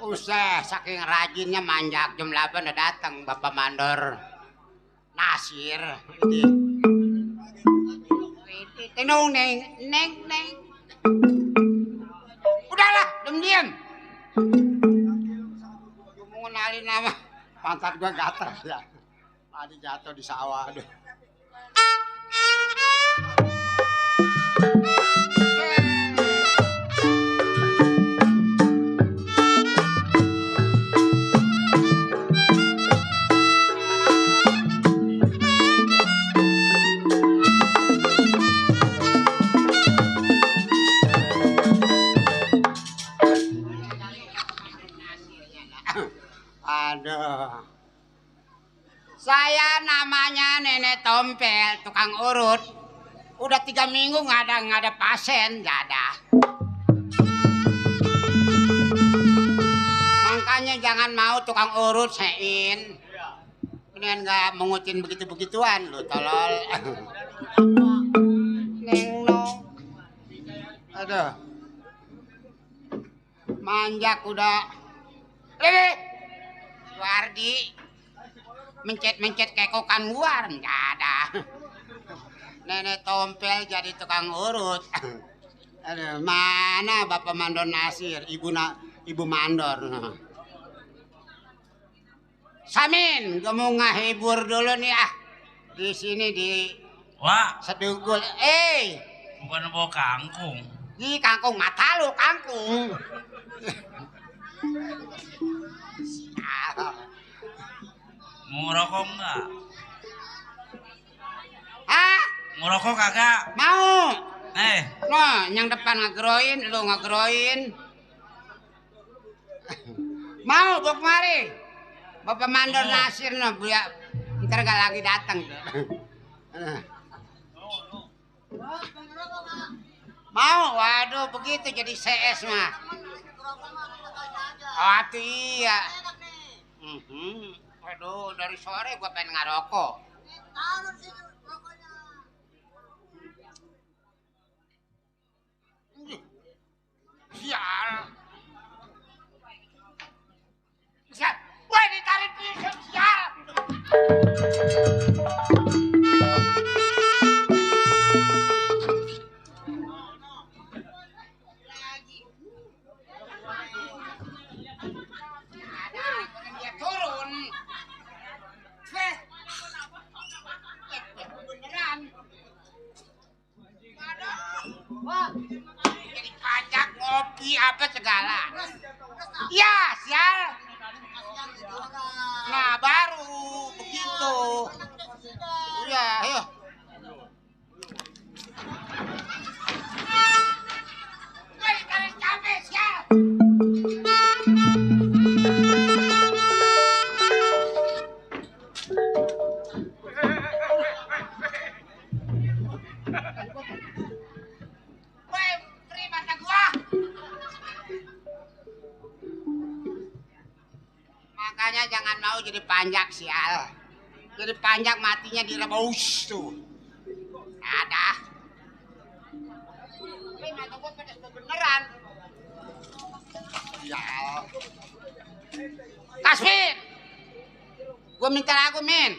Usah saking rajinnya manjak jam 8 udah datang Bapak Mandor Nasir. Ini tenung neng. Udahlah, diam. Mau ngenalin nama pantat gua gatel ya. Tadi jatuh di sawah aduh. Aduh. Saya namanya Nenek Tompel, tukang urut. Udah 3 minggu nggak ada pasien, nggak ada. Makanya jangan mau tukang urut sein. Mendingan nggak mengutin begitu-begituan lu tolol. Neng no. Aduh. Manjak udah. Wardi mencet kekokan luar nggak ada. Nenek Tompel jadi tukang urut. Aduh, mana Bapak Mandor Nasir, Ibu Mandor. Samin, gue mau ngehibur dulu nih di sini di Sedugul. Bukan bawa kangkung. Di kangkung mata lu kangkung. Mau ngerokok enggak? Hah? Ngerokok kagak? Mau. Nah, yang depan ngegroin, lu ngegroin. Mau bok mari. Bapak Mandor Nasir no, ya. Ntar gak lagi datang tuh. Mau, waduh begitu jadi CS mah. Oh iya. Waduh dari sore gua pengen ngerokok. Sial. Wah ditarik pisau sial. Dia turun. Beneran. Wah. Jadi pajak ngopi apa segala. Ya sial. Nah baru begitu. Iya, ayo. Tarik capek sial. Makanya jangan mau jadi panjak sial. Jadi panjak matinya direbus tuh. Ada. Tapi mata gua pedes beneran. Sial. Kasmin. Gua minta lagu min.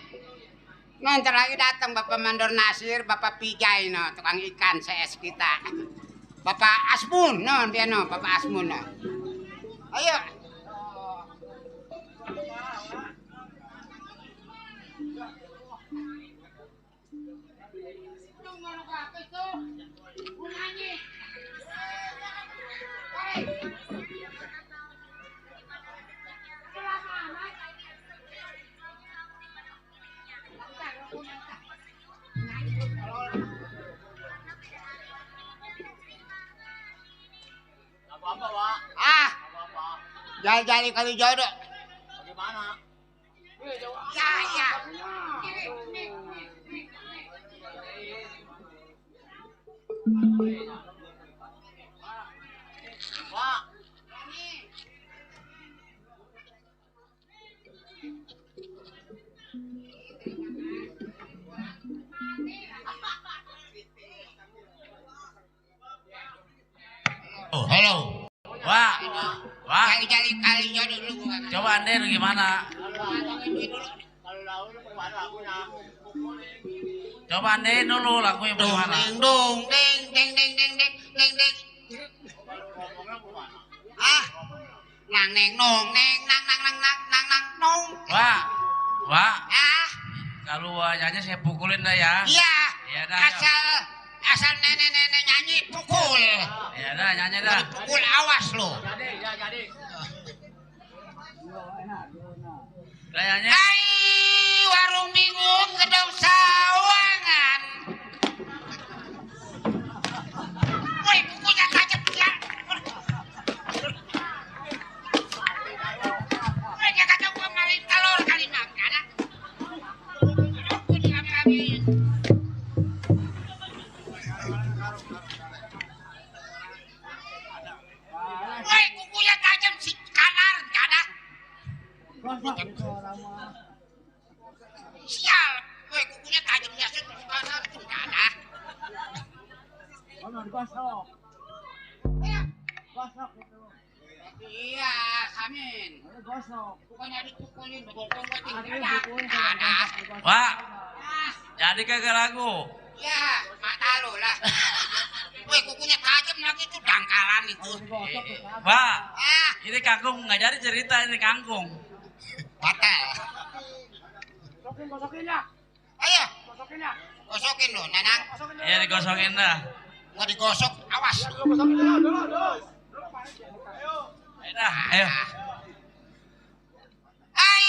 Nah, ntar lagi datang Bapak Mandor Nasir, Bapak Pijay no, tukang ikan CS kita. Bapak Asmun, no dia no, Bapak Asmun no. Ayo. Apa-apa, Pak? Apa-apa. Jali-jali kali jodoh. Bagaimana? Ya. Pak. hello. Wah. Wah, Jali-jali kalinya dulu gua. coba Ande gimana? Kalau lalu lu kemana lagunya? Coba Ande dulu lagunya Dong bagaimana? ding dong ding ding ding ding ding ding ding. Ngomongnya kemana? Ah. Nang neng nong neng nang nang nang nang nang nang nong. Wah, Ah. kalau nyanyi saya pukulin dah ya. Iya. Iya dah. Asal nenek-nenek nyanyi pukul. Ya dah nyanyi dah. Pukul awas lo. Jadi. Dah nyanyi. Hai warung bingung gedung sawangan. Woi bukunya tajam ya. Woi dia kata gua malin telur kali makan. Aku diambil-ambil. Woi kukunya tajam si kanar kada. Sial, woi kukunya tajam ya si kanar itu kada. Iya, Samin. Bukannya dipukulin, bokong gua tinggal kada. Wah, Ah, jadi kagak lagu. ya, mata lu lah. Woi kukunya tajam lagi itu dangkalan itu. Wah, Ah, ini kangkung nggak jadi cerita ini kangkung. batal. Ayo, gosokin lo, Nanang. Ya digosokin dah. Gua digosok, awas. Ayo dah, ayo. Hai,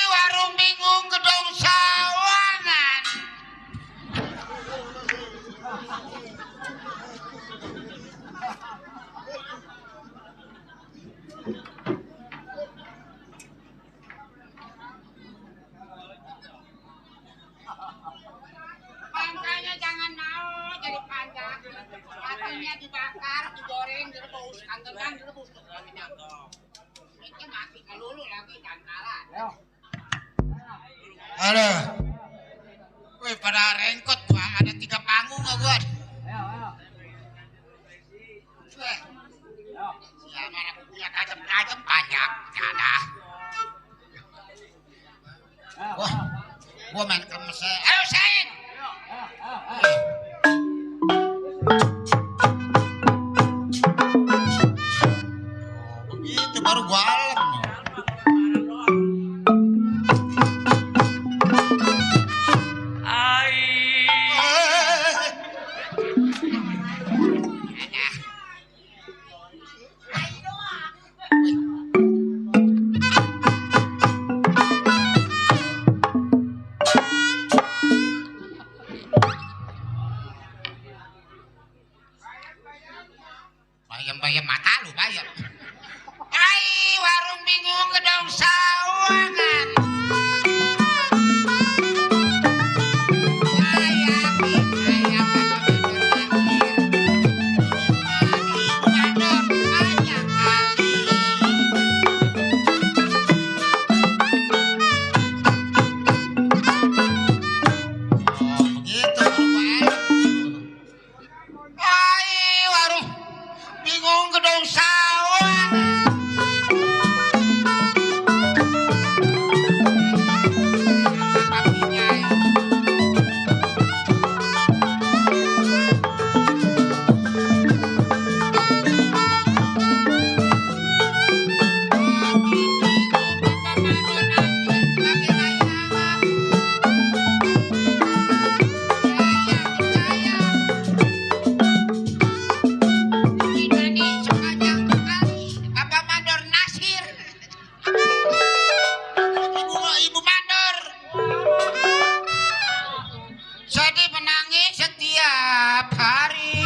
warung bingung gedung sawangan. Makanya jangan mau jadi panjang. Katanya dibakar, digoreng, direbus, kangkang direbus. Ini mati kelulu lagi dangkalan. Halo. Wih, pada rengkot gua, ada 3 panggung gak gua? Wih. Siapa aku punya tajam-tajam banyak, ada. Wah, gua main kremes. Ayo, Sain. Begitu baru gua alam. Ai. Bayam-bayam mata lu, bayam. Hai, warung bingung gedung sawangan. Bayam, bayam, bandor banyak kali. Oh, begitu baru hai, warung bingung gedung sawangan. Papinya Bapak Mandor Nasir. Ibu Mandor. Sedih menangis setiap hari.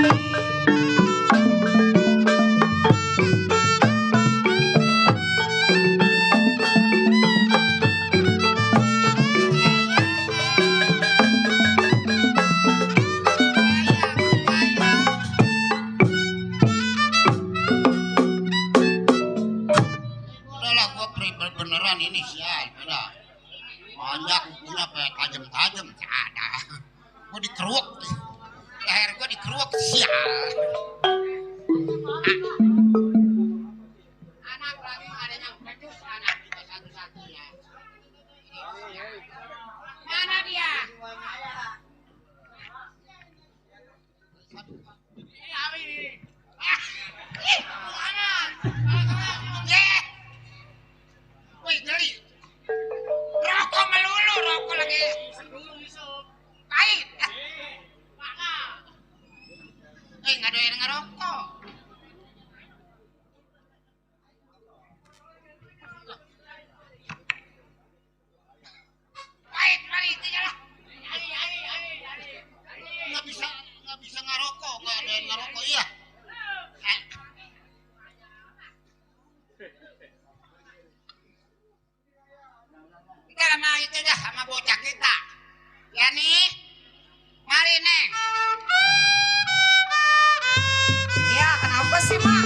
Udahlah gua beneran ini sial, udah. Banyak punya tajam-tajam ada. Gua dikeruak. Leher gua dikeruak sial. apalagi ada yang pecus anak kita satu-satunya. Mana dia? Wih, geli. Rokok melulu, rokok lagi. Pahit. Nggak doyan ngerokok. Pahit, pahit, iyalah. Nggak bisa ngerokok, nggak doyan ngerokok, iya. Kita sama itu dah, sama bocah kita. Ya nih, mari Neng. Ya, kenapa sih, Mak?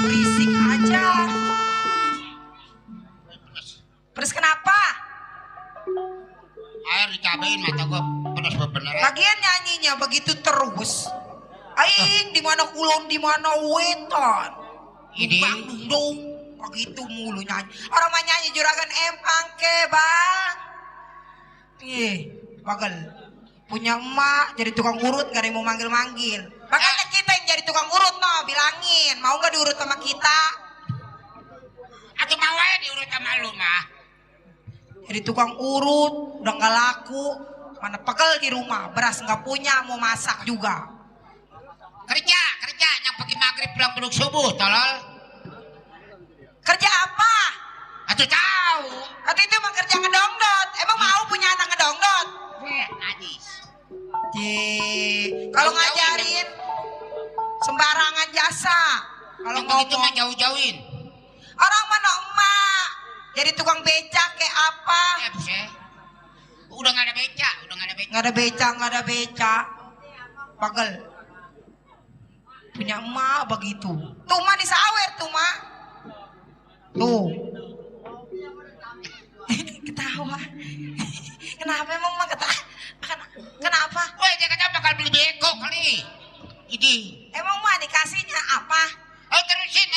Berisik aja. Terus kenapa? Air dicabain mata gua pedas bener. Lagian nyanyinya begitu terus. Aing di mana kulon di mana weton. Ini dong begitu mulu nyanyi. Orang mah nyanyi juragan empang ke, Bang. Bagel. Punya emak jadi tukang urut gak ada yang mau manggil-manggil. Makanya kita yang jadi tukang urut no, bilangin mau gak diurut sama kita? Atau mau aja diurut sama lu mah. Jadi tukang urut udah gak laku. Mana pegel di rumah, beras gak punya, mau masak juga. Kerja yang pagi maghrib pulang beduk subuh, tolol. Kerja apa? Atau tahu? Atau itu emang kerja ngedongdot? Emang mau punya anak ngedongdot? Najis. Kalau ngajarin sembarangan jasa. Kalau Yang begitu mah ngomong jauh-jauhin. orang mana emak jadi tukang becak kayak apa? Buset. Udah nggak ada beca. Nggak ada beca. Pagel. Punya emak begitu. Tuh mah disawer tuh mah. Tuh. Ketawa. Kenapa emang mah kenapa? Woi, dia kata bakal beli beko kali. Ini. Emang mah dikasihnya apa? Ayo terusin,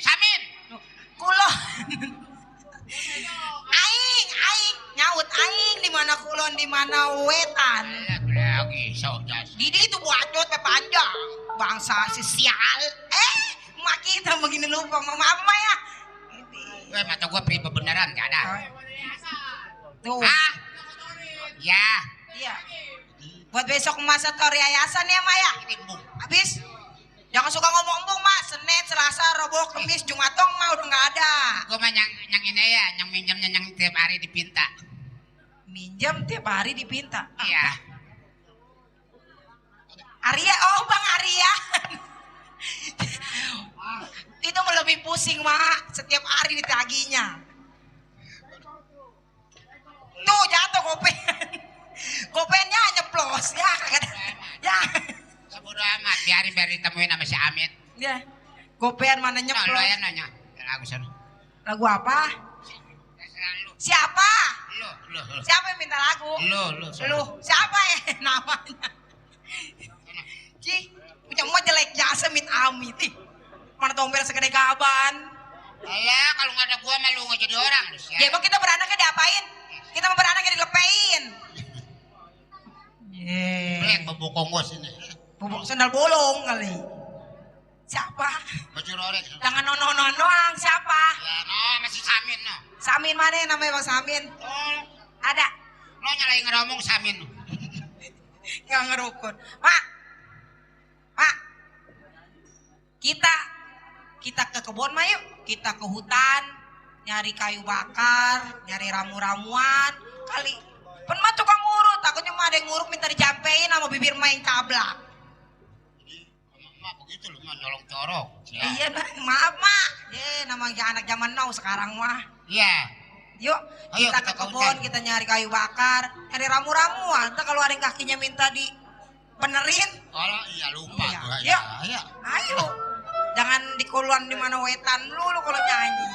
Samin. Kulon. Aing nyaut aing di mana kulon di mana wetan. Lagi saudas. Didi itu buacot panjang. Bangsa sisial. Mak kita begini lupa mama apa ya? Woi, mata gua pribadi beneran gak ada. Tuh. Ah. Ya. Iya. Buat besok masa tor yayasan ya Maya. Ini bung. Habis. Jangan suka ngomong-ngomong mak. Senin, Selasa, Rabu, Kamis, Jumatong mah udah nggak ada. Gua mah yang ini ya, yang minjemnya yang tiap hari dipinta. Minjam tiap hari dipinta. Iya. Arya, oh Bang Arya. Itu mah lebih pusing mak. Setiap hari ditaginya. Tuh jatuh kopen. Kopennya nyeplos ya kagak ada. Ya. Sebodo amat, biarin ditemuin sama si Amit. Ya. Kopen mana Lo nyeplos? ya nanya. Lagu sana. Lagu apa? Terserah lu. Siapa? Lu. Siapa yang minta lagu? Lu. Lu. Siapa ya namanya? Cih, punya emak jelek jasa amit-amit. Mana tombel segede gaban. Alah, kalau nggak ada gua mah lu nggak jadi orang lu sih. Ya emang kita beranaknya diapain? Kita mau beranaknya dilepein. Blek bubuk kongos ini. Bubuk sandal bolong kali. Siapa? Baju rorek. Jangan nono doang. Siapa? Ya, no, masih Samin no. Samin mana namanya Bang Samin? Oh, Ada. lo nyalain ngomong Samin. Nggak ngerukun. Mak. Kita ke kebun mah yuk. Kita ke hutan. Nyari kayu bakar. Nyari ramu-ramuan. Kali. Pen mah tukang ngurut. Takutnya mah ada yang nguruk minta dicampein sama bibir main cablak. Mak begitu lu mah nyolong corok. Ya. Iya, maaf mak. Namanya anak zaman now sekarang mah. Iya. Yuk, Ayo, kita kita ke ke kebun, hutan. kita nyari kayu bakar, nyari ramu-ramuan. Ntar kalau ada yang kakinya minta di benerin, Kalau iya lupa Iya. gua. Yuk. Iya. ayo. Jangan di kuluan di mana wetan lu kalau nyanyi.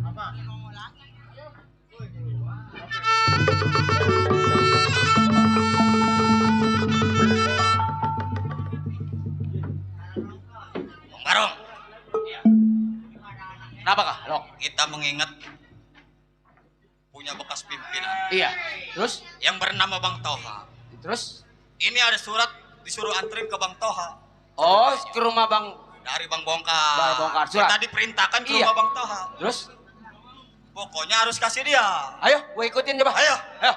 Apa? Bang Barong. Kenapa kah? Lok. Kita mengingat punya bekas pimpinan Iya. Terus? yang bernama Bang Toha. Terus? Ini ada surat disuruh anterin ke Bang Toha Oh, ke rumah Bang. dari Bang Bongkar. Bang Bongkar, surat. Kita diperintahkan ke Iya. rumah Bang Toha. Terus? Pokoknya harus kasih dia. Ayo, gue ikutin coba. Ayo. Ayo.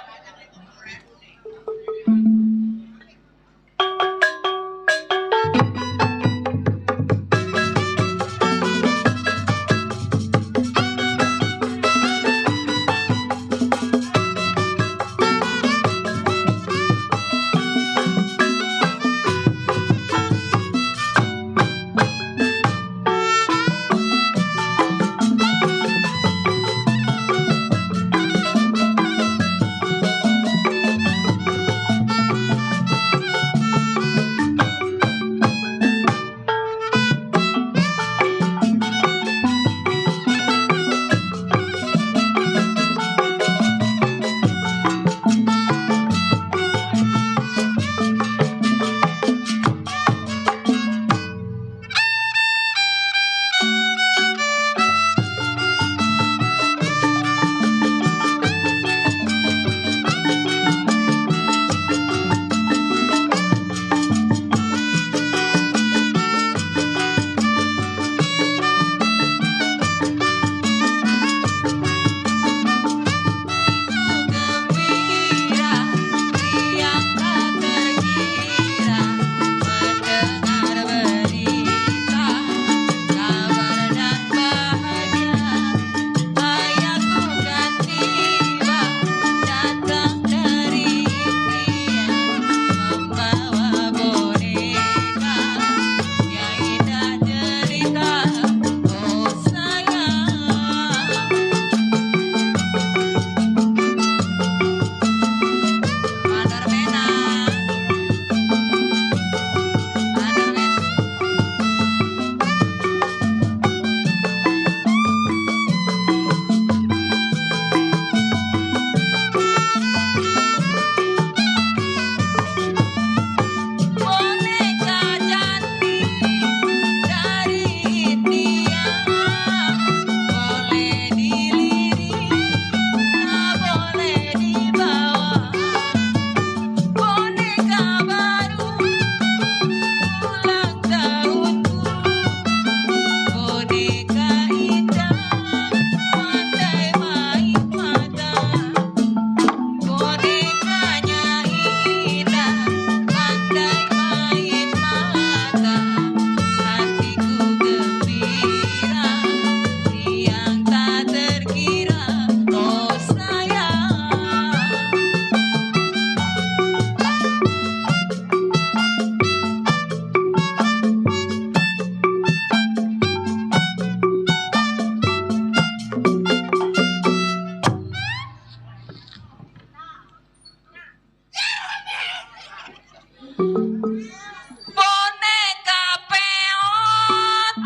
Boneka peot.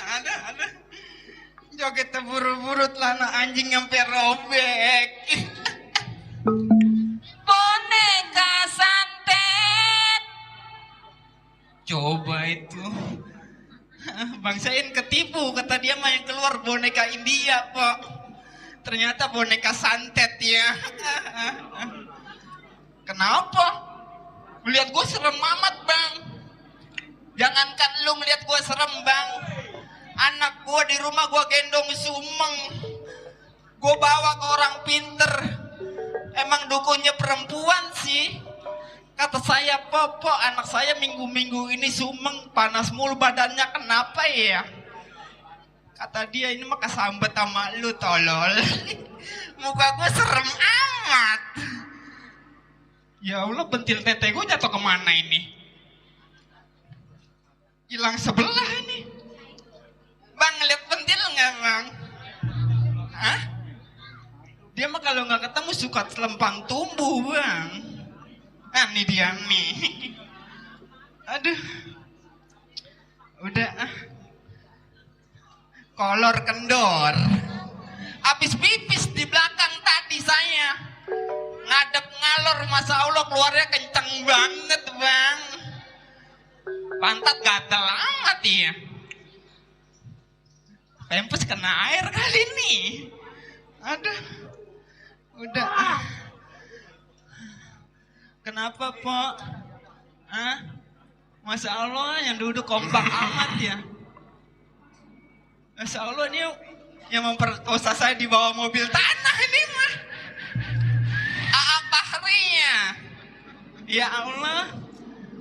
Ada. Joget buru-buru celana anjing nyampe robek. Boneka santet. Coba itu. Bang Sain ketipu, kata dia mah yang keluar boneka India, Pak. Ternyata boneka santet ya. Kenapa? Melihat gue serem amat, Bang. Jangankan lu ngeliat gue serem, Bang. Anak gue di rumah gue gendong sumeng. Gue bawa ke orang pinter. Emang dukunnya perempuan sih. Kata saya, Popo, anak saya minggu-minggu ini sumeng, panas mulu badannya, kenapa ya? Kata dia, ini mah kesambet sama lu, tolol. Muka gue serem amat. Ya Allah, bentil tete gue jatuh kemana ini? Hilang sebelah ini. Bang, lihat bentil nggak, Bang? Hah? Dia mah kalau nggak ketemu suka selempang tumbuh, Bang. Ini dia nih. Aduh. Udah ah. Kolor kendor. Habis pipis di belakang tadi saya. Ngadep ngalor, Masya Allah keluarnya kenceng banget bang. Pantat gatel amat ya. Pempes kena air kali nih. Aduh. Udah ah. Kenapa Pok? Hah? Masya Allah yang duduk kompak amat ya. Masya Allah ini yang memperkosa saya di bawah mobil tanah ini mah. Bahrinya. Ya Allah.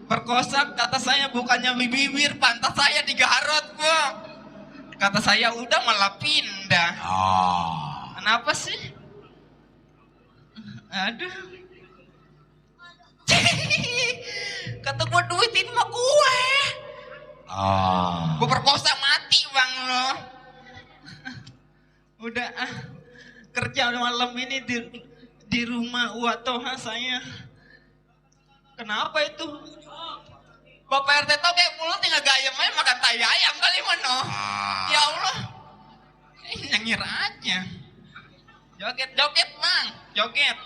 Perkosa kata saya bukannya bibir, pantat saya digarot Pok. Kata saya udah malah pindah. Kenapa sih? Aduh. Kata gue duit ini mah gue. Gue perkosa mati bang lo. Udah ah. Kerja malam ini di rumah Uwa Toha saya. Kenapa itu? Bapak RT tau kayak mulut tinggal gayam aja makan tai ayam kali mana. Ya Allah. Nyengir aja. Joget bang. Joget.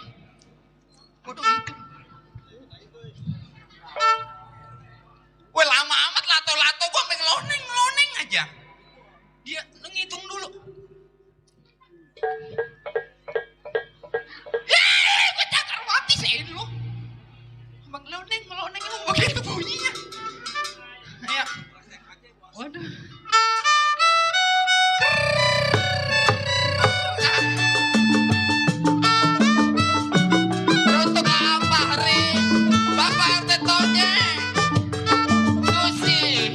Waduh itu. Wah lama amat lato-lato gua sampai ngeloneng aja. Dia ngitung dulu. Gua cakar mati sih dulu. Abang ngeloneng emang begitu bunyinya. Ayo. Waduh. Untuk apa hari Bapak RT Tonya? Susi.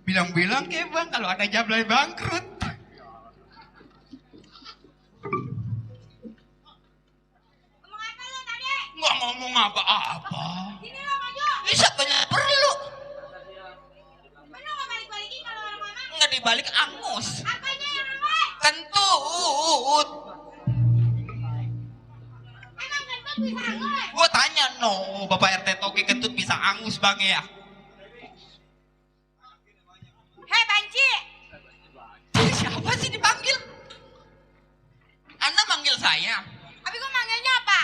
Bilang-bilang ke bang kalau ada Jablay bangkrut. Ngomong apa lu tadi? Nggak ngomong apa-apa. Sini lo maju. Bisa banyak perlu. Bener nggak balik-balikin kalau orang ngomong? Nggak dibalik angus. Apanya yang rame? Kentut. Emang kentut bisa angus? Gua tanya no, Bapak RT Toge kentut bisa angus bang ya? Hei Banci. Siapa sih dipanggil? Anda manggil saya? Tapi gua manggilnya apa?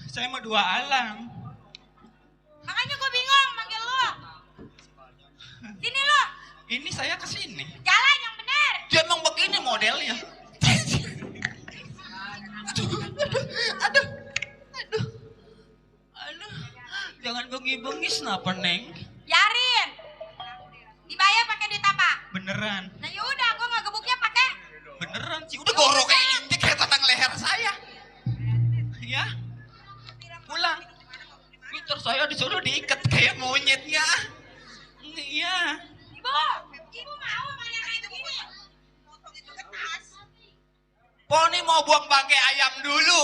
Saya mah dua alam. Makanya gua bingung manggil lu. Sini lu. Ini saya kesini. Jalan yang benar. Dia emang begini modelnya. Aduh. Jangan bengis-bengis napa neng? Biarin. Dibayar pakai duit apa? Beneran. Nah yaudah, gua nggak gebuknya pakai. Beneran sih. Udah gorok kayak intik kayak batang leher saya. Ya. Pulang. Ntar saya disuruh diikat kayak monyetnya. Iya. Ibu mau mana kayak begini? Poni mau buang bangkai ayam dulu.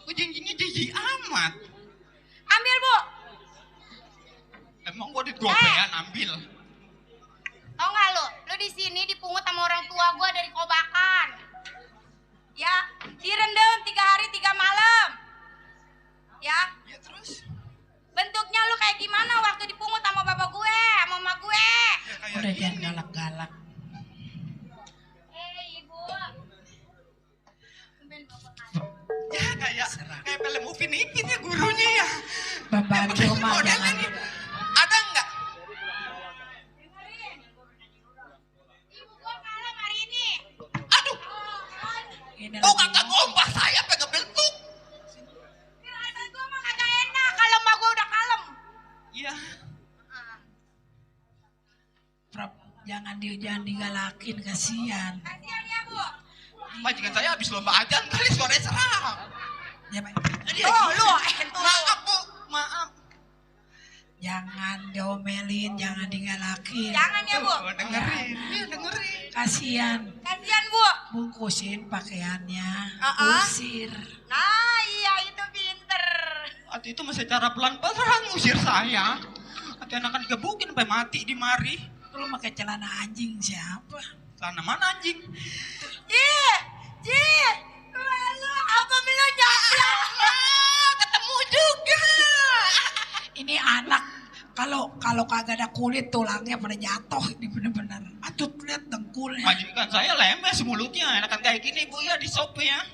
Ujung-ujungnya jijik amat. Ambil bu. Emang gua digopean ambil. Tau nggak lu? Lu di sini dipungut sama orang tua gua dari kobakan. Ya, direndam 3 hari 3 malam. Ya. Ya terus? Bentuknya lu kayak gimana waktu dipungut sama bapak gue, sama mama gue? Ya kayak Udah jangan gini. galak-galak. Ibu. Tumben bapak Ya kayak film Upin Ipin ya gurunya ya. Beban Emang rumah modelnya jangan. nih. Ada nggak? dengerin. Ibu gua malam hari ini. Aduh. Ini Oh lagi kata gombah saya pengen bentuk. Firasat gua mah kagak enak kalau mbak gua udah kalem. Iya. Prap, jangan digalakin, kasihan. Kasihan ya bu. Majikan saya habis lomba ajan kali suaranya serak. Ya, Pak. Oh lu Maaf bu, maaf. Jangan diomelin, jangan digalakin. Jangan ya bu. Oh, dengerin, iya dengerin. Kasihan. Kasihan bu. Bungkusin pakaiannya. Uh-uh. Usir. Nah iya itu pinter. Waktu itu masih cara pelan-pelan ngusir saya. Atau anak gebukin sampai mati di mari. Lu pakai celana anjing siapa? Sana mana anjing? Ji, lalu apa belum nyoblok? Ketemu juga. Ini anak kalau kagak ada kulit tulangnya pada jatuh, ini bener-bener. Atut lihat dengkulnya. Majikan saya lemes mulutnya, enakan kayak gini bu ya di sop ya.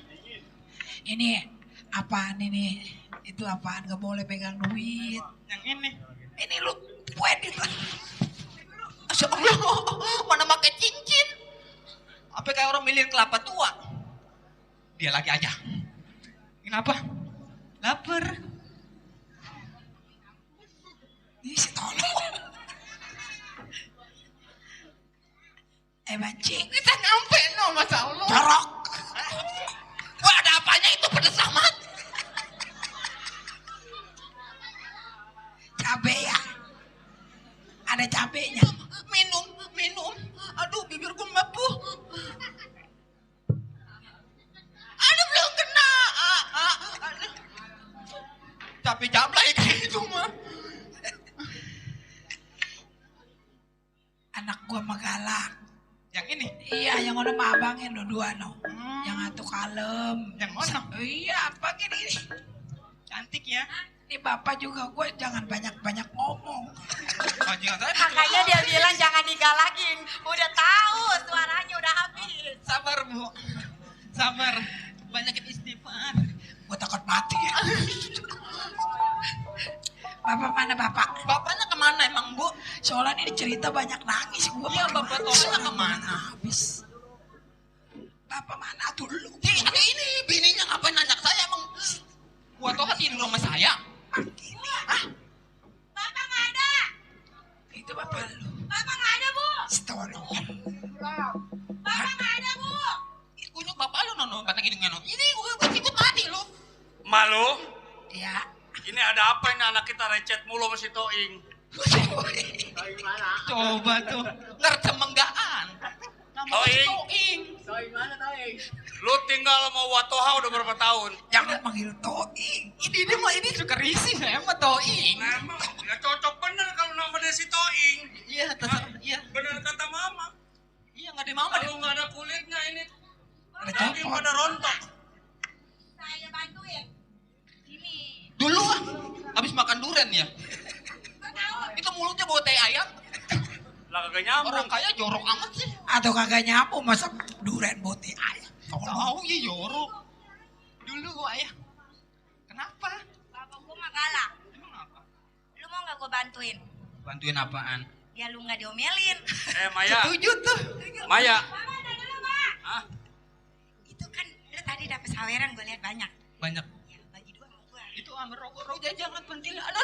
Ini apaan ini? Itu apaan? Gak boleh pegang duit. Yang ini. Ini lu wedit. Masya Allah, mana pakai cincin? Apa kayak orang milihin kelapa tua? Dia lagi aja. Kenapa? Lapar. Ini si tolong. Banci. Kita nyampe no, Masya Allah. Jorok. Wah ada apanya itu pedes amat. Cabe ya. Ada cabenya. Minum. Aduh bibir gue mabuk. Aduh belum kena. Aduh. Tapi jablay kayak itu mah. Anak gua mah galak. Yang ini. Iya, yang ono mah abangnya dua no. Yang atu kalem. Yang mana? Iya, apa gini? Cantik ya. Ini bapak juga gue jangan banyak-banyak ngomong. Majikan saya. Makanya dia bilang jangan digalakin. Udah tahu suaranya udah habis. Sabar bu. Sabar. Banyakin istighfar. Gue takut mati ya. Bapak mana bapak? Bapaknya kemana emang bu? Soalnya ini cerita banyak nangis gue. Iya, Bapak Tohnya kemana? Habis. Bapak mana tuh lu? Ini bininya ngapain nanya ke saya emang? Gua Toha di rumah saya. Ini. Bapak nggak ada. Itu bapak lu. Bapak nggak ada bu. Stono. Bapak nggak ada bu. Kunyuk bapak lu nono kata gini nono. Ini gua ikut mati lu. Malu? Ya. Ini ada apa ini anak kita recet mulu sama si Toing? Toing mana? Coba tuh, tercemenggaan. Namanya Toing. Toing. Toing mana toing? Lu tinggal mau Watoha udah berapa tahun? Jangan panggil Toing. Ini suka risih saya sama Toing. Emang ya cocok bener kalau namanya si Toing. Iya, terserah. Iya, Bener kata mama. iya nggak ada mama. Kalau nggak ada kulitnya ini Ada daging copot. pada rontok. Saya bantuin. Ini. Dulu habis makan durian ya. Itu mulutnya bawa tai ayam. Lah kagak nyambung. Orang kaya jorok amat sih. Atau kagak nyambung masa duren bote ayam. Tahu ya jorok. Dulu ayah. Kenapa? Bapak gua mah galak. Emang apa? Lu mau nggak gua bantuin? Bantuin apaan? Ya lu nggak diomelin. Maya, Setuju tuh. Maya. Mama ada dulu, Mak. Hah? Itu kan lu tadi dapet saweran gua lihat banyak. Banyak. Ya, bagi dua sama gua. Itu rokok jangan pentil. Aduh,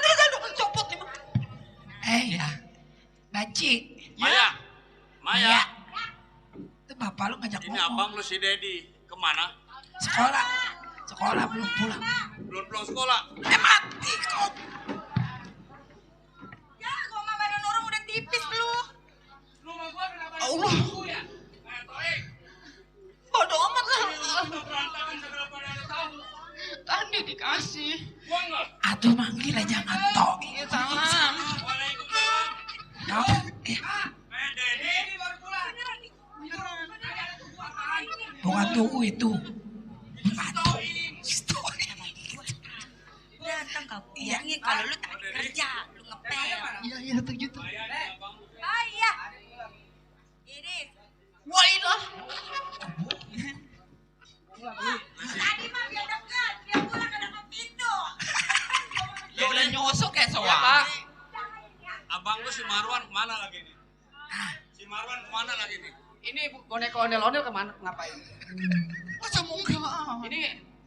copot nih. Ya. Banci. Maya. Maya. Itu bapak lu ngajak Ini ngomong. abang lu si Dedi. Kemana? Sekolah. Sekolah belum pulang. Belum pulang sekolah. Mati kok. Ya, gua mah badan orang udah tipis lu. Rumah gua kenapa Allah. ya? Toing. Bodoh amat lah. Berantakan segala pada ada tahu. Tadi dikasih. Gua enggak. Atuh manggil aja jangan Toing. Iya salam. Waalaikumsalam. Dedi. Dedi baru pulang. Bukan tunggu itu. Datang kau bilangin kalau lu tadi kerja, lu ngepel. Iya, setuju tuh. Oh iya. Ini. Wah, ilah. Tadi mah dia dekat, dia pulang ke dekat pintu. Ya udah nyosok kayak Ya, soal. Pak. Abang lu si Marwan kemana lagi nih? Si Marwan kemana lagi nih? Ini boneka ondel-ondel kemana ngapain? Masa mau enggak? Ini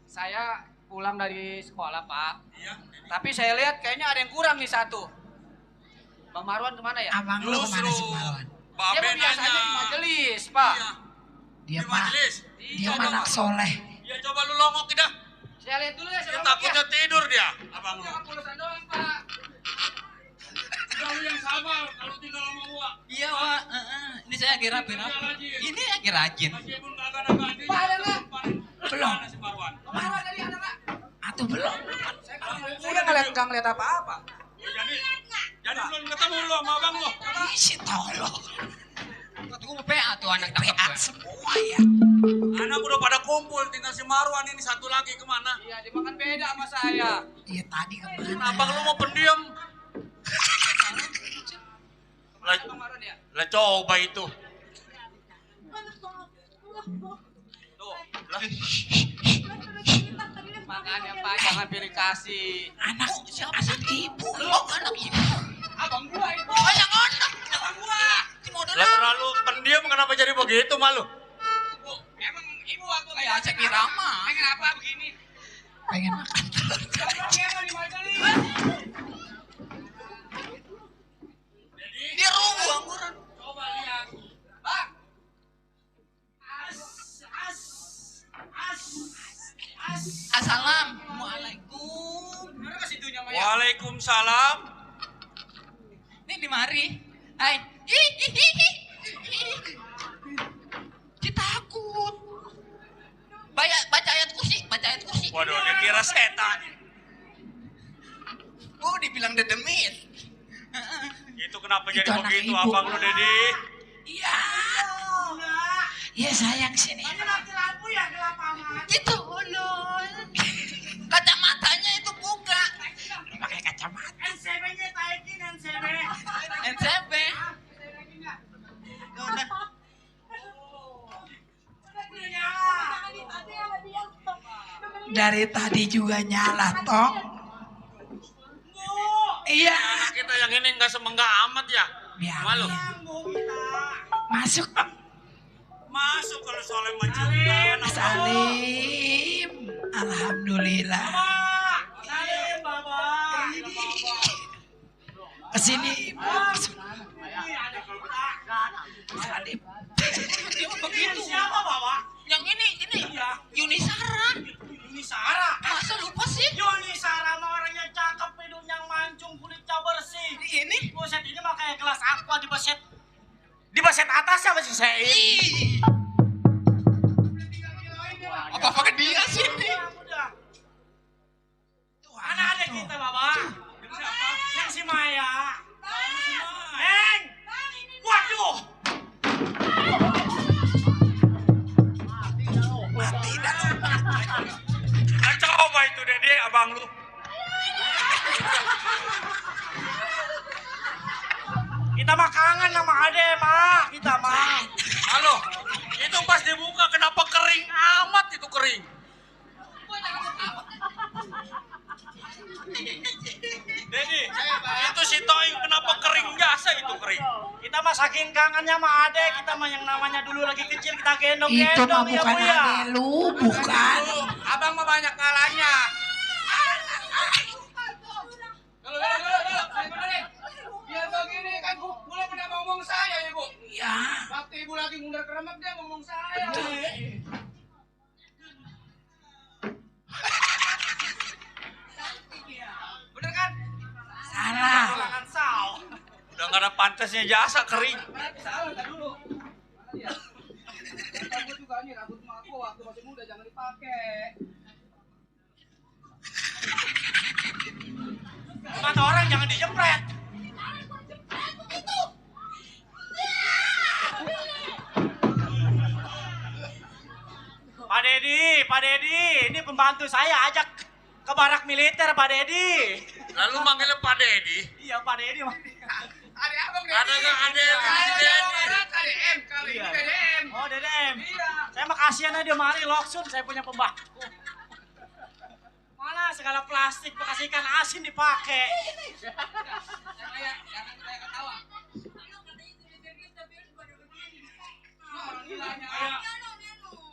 saya pulang dari sekolah Pak. Iya. Tapi saya lihat kayaknya ada yang kurang nih satu. Bang Marwan kemana ya? Abang lu kemana sih Marwan? Dia Babe mah biasanya nanya. di majelis Pak. Iya. Dia Di mah majelis. dia mah anak soleh. Ya coba lu longok dah. Saya lihat dulu ya. Dia Saya takutnya tidur dia, abang lu. Jangan pulusan doang Pak. Udah lu yang sabar kalau tinggal sama gua. Iya, Wak. Ini saya lagi rapi-rapi. Ini lagi rajin. Meskipun kagak ada ganti. Pak, ada nggak? Belum. Mana si Marwan? Marwan tadi ada nggak? Atuh belum. Saya nggak ngeliat apa-apa. Ya, jadi belum ketemu lu sama abang lu. Isi tolong. Kata gue PA tuh anak PA cakep. semua ya. Anak udah pada kumpul, tinggal si Marwan ini satu lagi kemana? Iya, dimakan beda sama saya. Iya tadi kemana? Abang lu mau pendiam? Lah, Bang Marwan ya? lah coba itu. Tuh, lah. Makanya Pak, jangan pilih kasih. Anak ibu. Oh, anak ibu. Abang gua itu. Oh, yang anak. Anak gua. Si model. Lah terlalu pendiam kenapa jadi begitu malu? Emang ibu aku kayak Aceh Irama. Kenapa begini? Pengen makan telur. Dia mau di majelis. Dia rubuh angguran. Coba lihat. Pak. Assalamualaikum. Mana ke situnya Maya? Waalaikumsalam. Ini di mari. Hai. Kita takut. Baca ayat kursi, baca ayat kursi. Waduh, dia kira setan. Oh, dibilang dedemit. Itu kenapa jadi Itu anak begitu ibu. abang lu, Dedi? Iya. Iya sayang sini. Itu ulun. Kacamatanya itu buka. Pakai kacamata. NCB-nya taikin NCB. NCB. Dari tadi juga nyala tong. Iya. Anak kita yang ini nggak semenggak amat ya? Biar Malu. masuk. Masuk kalau soalnya majikan. Salim. Alhamdulillah. Salim Bapak. Kesini ibu. Salim. Dia mah begitu. Siapa Bapak? Yang ini Yuni Sara. Yuni Sara. Masa lupa sih? Yuni Sara mah orangnya cakep, hidungnya mancung, kulitnya bersih. ini? Buset ini mah kayak gelas aqua di baset atasnya masih saya. Apa pakai dia sini? Mana ada kita, Bapak? Yang si Maya. Neng! Waduh! Mati dah lu. Nah, coba itu Dede, abang lu. Kita mah kangen sama Ade, Mak. Kita mah. Halo, itu pas dibuka kenapa kering amat itu kering? Dedi, itu si Toing kenapa kering jasa itu kering? Kita mah saking kangennya sama Ade. Kita mah yang namanya dulu lagi kecil kita Itu mah gendong-gendong ya, bukan Bu ya. ade lu, bukan. Abang mah banyak ngalahnya. Biar begini kan Bu pernah ngomong saya ya Bu. Ya. Waktu Ibu lagi ngundar keremak dia ngomong saya. Bener kan? Salah. Silakan saw. Udah gak ada pantasnya jasa kering. Salah enggak dulu. Iya. Rambut juga nih, rambut emak aku waktu masih muda jangan dipakai. Kata orang jangan dijepret. Pak Dedi, ini pembantu saya ajak ke barak militer Pak Dedi. Lalu manggilnya Pak Dedi. Iya Pak Dedi. Ada abang nih. Ada gak ada yang si Dedi? KDM kali ini KDM. Oh Dedem. Iya. Saya mah kasihan aja dia mari loksun, saya punya pembantu. Mana segala plastik bekas ikan asin dipakai. Jangan saya ketawa.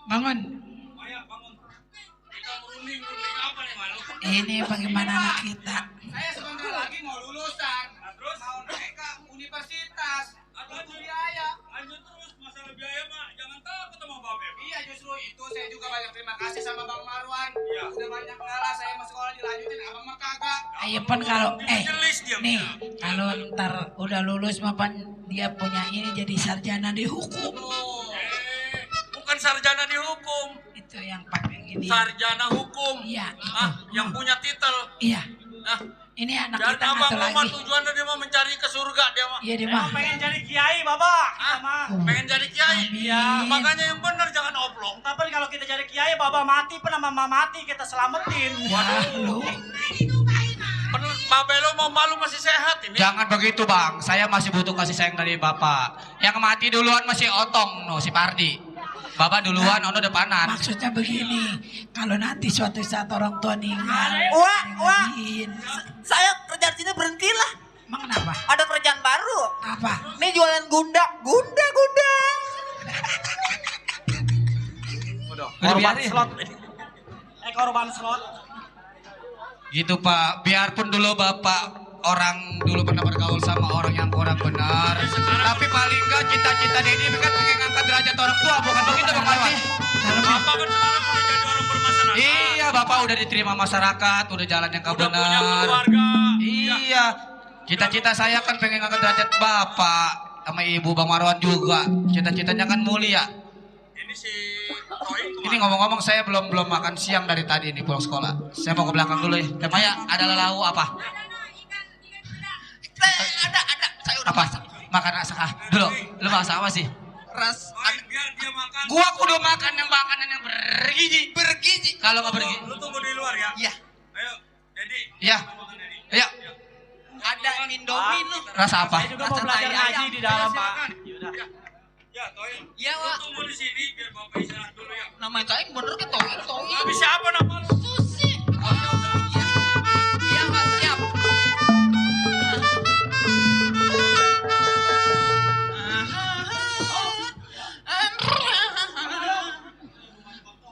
Bangun. Ayo bangun. Kita merunding apa nih malu? Ini bagaimana anak kita. Saya sebentar lagi mau lulusan. Terus? Mau naik ke universitas. Butuh biaya. Lanjut terus masalah biaya mah jangan takut sama Babe. Iya justru itu saya juga banyak terima kasih sama Bang Marwan. Iya. Udah banyak ngalah saya mau sekolah dilanjutin abang mah kagak. Ayo pan kalau Jelis dia. nih kalau ntar udah lulus mah pan dia punya ini jadi sarjana di hukum. Bukan sarjana di hukum, Itu yang pakai ini. sarjana hukum. Iya. Ah, yang punya titel. Iya. Nah, Ini anak dan kita abang satu mah lagi. tujuannya dia mau mencari ke surga dia mah. Iya dia Saya mah. mah pengen jadi kiai Bapak. Kita mah. Pengen jadi kiai. Amin. Makanya yang benar jangan oblong. Tapi kalau kita jadi kiai Bapak mati pun sama mama mati kita selamatin. Ya lu. Babe lo mau malu masih sehat ini. Jangan begitu bang, saya masih butuh kasih sayang dari bapak. Yang mati duluan masih Otong, no si Pardi. Bapak duluan, ono depanan. Maksudnya begini, kalau nanti suatu saat orang tua meninggal, Wah, digantiin. saya kerja di sini berhentilah. Emang kenapa? Ada kerjaan baru. Apa? Ini jualan gunda. Korban slot. Korban slot. Gitu pak, biarpun dulu bapak orang dulu pernah bergaul sama orang yang kurang benar. Tapi paling enggak cita-cita Dedi kan pengen ngangkat derajat orang tua, bukan begitu bang Marwan? Bapak kan sekarang udah jadi orang bermasyarakat. Iya bapak udah diterima masyarakat, udah jalan yang Udah punya benar. keluarga. Iya, cita-cita saya kan pengen ngangkat derajat bapak sama ibu bang Marwan juga. Cita-citanya kan mulia. Ini si Toing Ini ngomong-ngomong saya belum makan siang dari tadi nih pulang sekolah. Saya mau ke belakang dulu ya. Temanya ada lauk apa? Ada. Saya udah Apa? Makan rasa dulu. Lu masak apa sih? ras. biar dia makan. Gua kudu makan yang makanan yang bergizi. Kalau nggak bergizi, Lu tunggu di luar ya. Iya. Ayo, Dedi. ya. Ayo. Ada Indomie lu. Rasa apa? Saya juga mau belajar ngaji di dalam Pak. Yaudah. Ya, Toing. Iya, Lu Wak. tunggu di sini biar Bapak istirahat dulu ya. Namanya Toing bener kan Toing. Habis siapa nama lu? Iya, Mas, siap.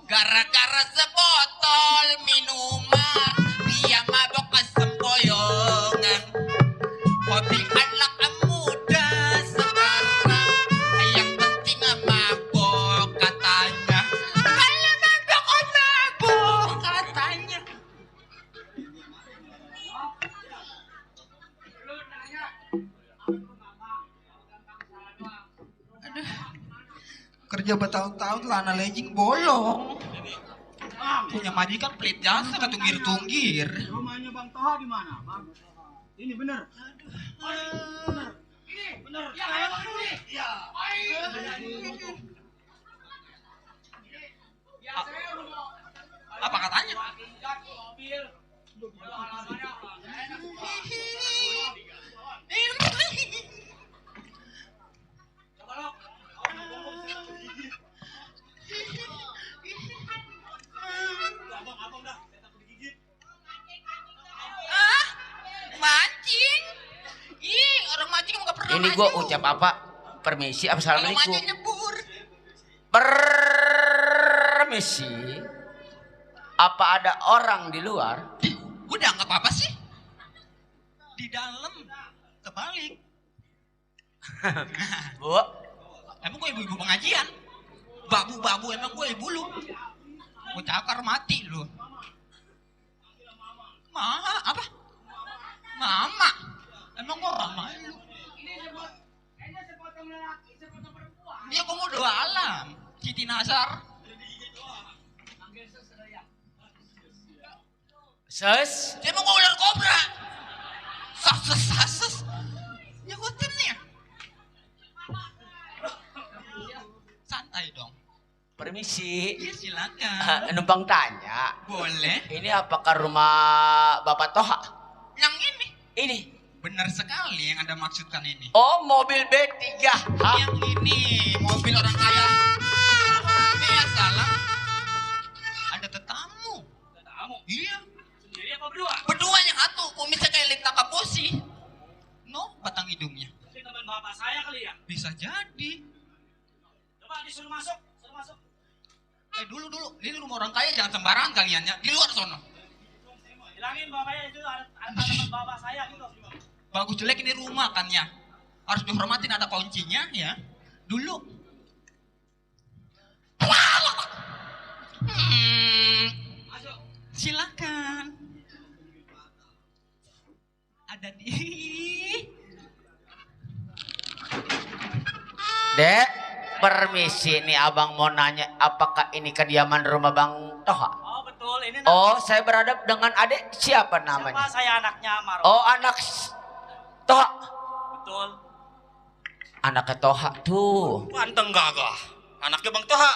Gara-gara sebotol minuman, dia mabok kesempoyongan. Hobi anak muda sekarang, yang penting mabok katanya. Kalau mabok, mabok katanya. kerja bertahun-tahun celana legging bolong. Punya majikan pelit jasa ketunggir-tunggir. Rumahnya Bang Toha di mana? Bang Toha. Ini bener. Bener. Ini bener. Ya, ayo dulu nih. Ya. Apa katanya? Mancing. Ih, orang mancing nggak pernah. Ini gua ucap apa? Permisi, Kalau assalamualaikum. mancing nyebur. Permisi. Apa ada orang di luar? Udah nggak apa-apa sih. Di dalam kebalik. Bu, Emang gue ibu-ibu pengajian. Babu-babu emang gue ibu lu. Gue cakar mati lu. Apa? Mama. Emang gue mama lu. Iya gue mau doa alam. Siti Nasar. Ses, Dia mau ular kobra. Sases. Nyakutin ya. Santai dong. permisi. Iya silakan. Numpang tanya. Boleh. Ini apakah rumah Bapak Toha? Yang ini. Ini. Benar sekali yang Anda maksudkan ini. Oh, mobil B3. Hah? Yang ini mobil orang kaya. Biasalah. Ada tetamu. Tamu. Iya. Sendiri apa berdua? Berdua yang satu. Kumisnya kayak Lita Kaposi. No, batang hidungnya. Mungkin teman bapak saya kali ya. Bisa jadi. Coba disuruh masuk. Suruh masuk. Dulu. Ini rumah orang kaya jangan sembarangan kalian ya. Di luar sono. Bilangin bapaknya itu ada teman bapak saya gitu. Bagus jelek ini rumah kan ya. Harus dihormatin ada kuncinya ya. Dulu. Masuk. Silakan. Ada di. Dek, permisi nih abang mau nanya apakah ini kediaman rumah Bang Toha? Oh betul ini. Oh, saya berhadap dengan adik siapa namanya? Siapa saya anaknya Maro. Oh, anak Toha. Betul. Anaknya Toha tuh. Panteng gagah. Anaknya Bang Toha.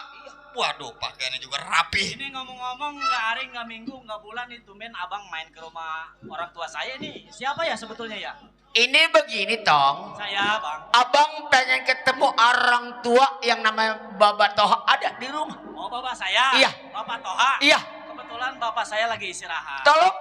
Waduh, pakaiannya juga rapi. Ini ngomong-ngomong nggak hari nggak minggu nggak bulan itu men abang main ke rumah orang tua saya nih. Siapa ya sebetulnya ya? Ini begini Tong. Saya bang. Abang pengen ketemu orang tua yang namanya Bapak Toha ada di rumah. Oh bapak saya. Iya. Bapak Toha. Iya. Kebetulan bapak saya lagi istirahat. Tolong,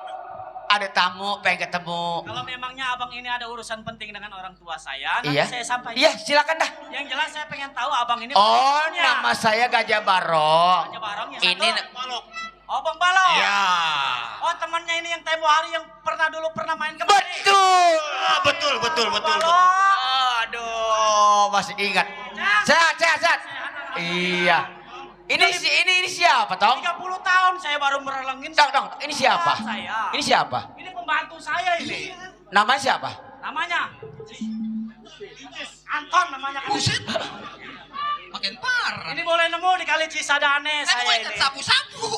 ada tamu pengen ketemu. Kalau memangnya abang ini ada urusan penting dengan orang tua saya, nanti Iya. saya sampaikan. Iya, silakan dah. Yang jelas saya pengen tahu abang ini. Oh, maksudnya. nama saya Gajah Barong. Gajah Barong ya Ini Balok. Oh Bang Balok. Ya. Oh temannya ini yang tempo hari yang pernah main kemari. betul. Ah, betul. Balok. Aduh, masih ingat. Sehat. Iya. Ini siapa, Tong? 30 tahun saya baru merelengin. Tong, ini siapa? Saya. Ini siapa? Ini pembantu saya ini. Namanya siapa? Namanya Anton namanya kan. Buset. Makin parah. Ini boleh nemu di Kali Cisadane Saya mau saya ikan ini. sapu-sapu.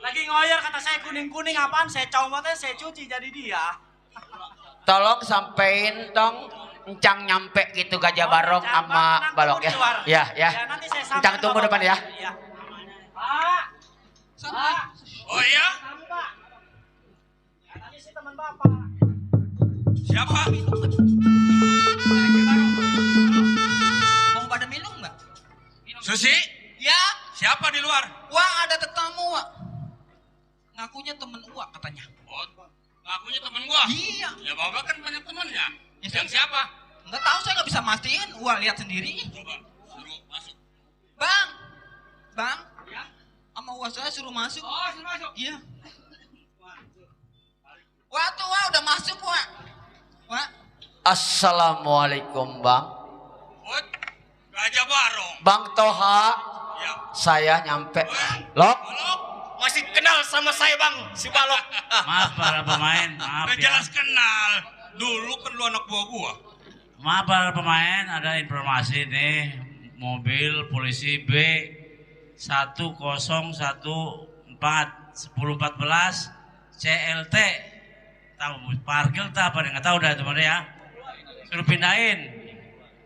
Lagi ngoyor kata saya kuning-kuning apaan saya comotnya saya cuci jadi dia. Tolong sampein Tong, Encang nyampe gitu Gajah Barong Jangan sama tenang, Balok tunggu ya. di luar. Ya. Nanti saya sampai Encang tunggu depan ya. Iya. Pak. Pak. Oh iya? Kamu, Pak. Katanya si teman Bapak. Siapa? Mau pada minum nggak? Susi? Ya. Siapa di luar? Wah ada tetamu Wak. Ngakunya temen Wak katanya. Oh, ngakunya temen gua. Iya. Ya bapak kan banyak temannya. Ya, Yang siapa? Nggak tahu saya nggak bisa mastiin. Wak lihat sendiri. Coba suruh masuk. Bang. Ya. Sama Wak saya suruh masuk. Oh, sudah masuk. Iya. Wak tuh Wak udah masuk Wak. Wak. Assalamualaikum Bang. Oh, Gajah Barong. Bang Toha, Ya. saya nyampe. Lok. Balok, masih kenal sama saya Bang, si Balok. Maaf para pemain, maaf Udah ya. jelas kenal. Dulu kan lu anak buah gua. Maaf para pemain, ada informasi nih. mobil polisi B 1014 1014 CLT. Tahu parkir tak apa nggak tahu dah teman ya. Suruh pindahin.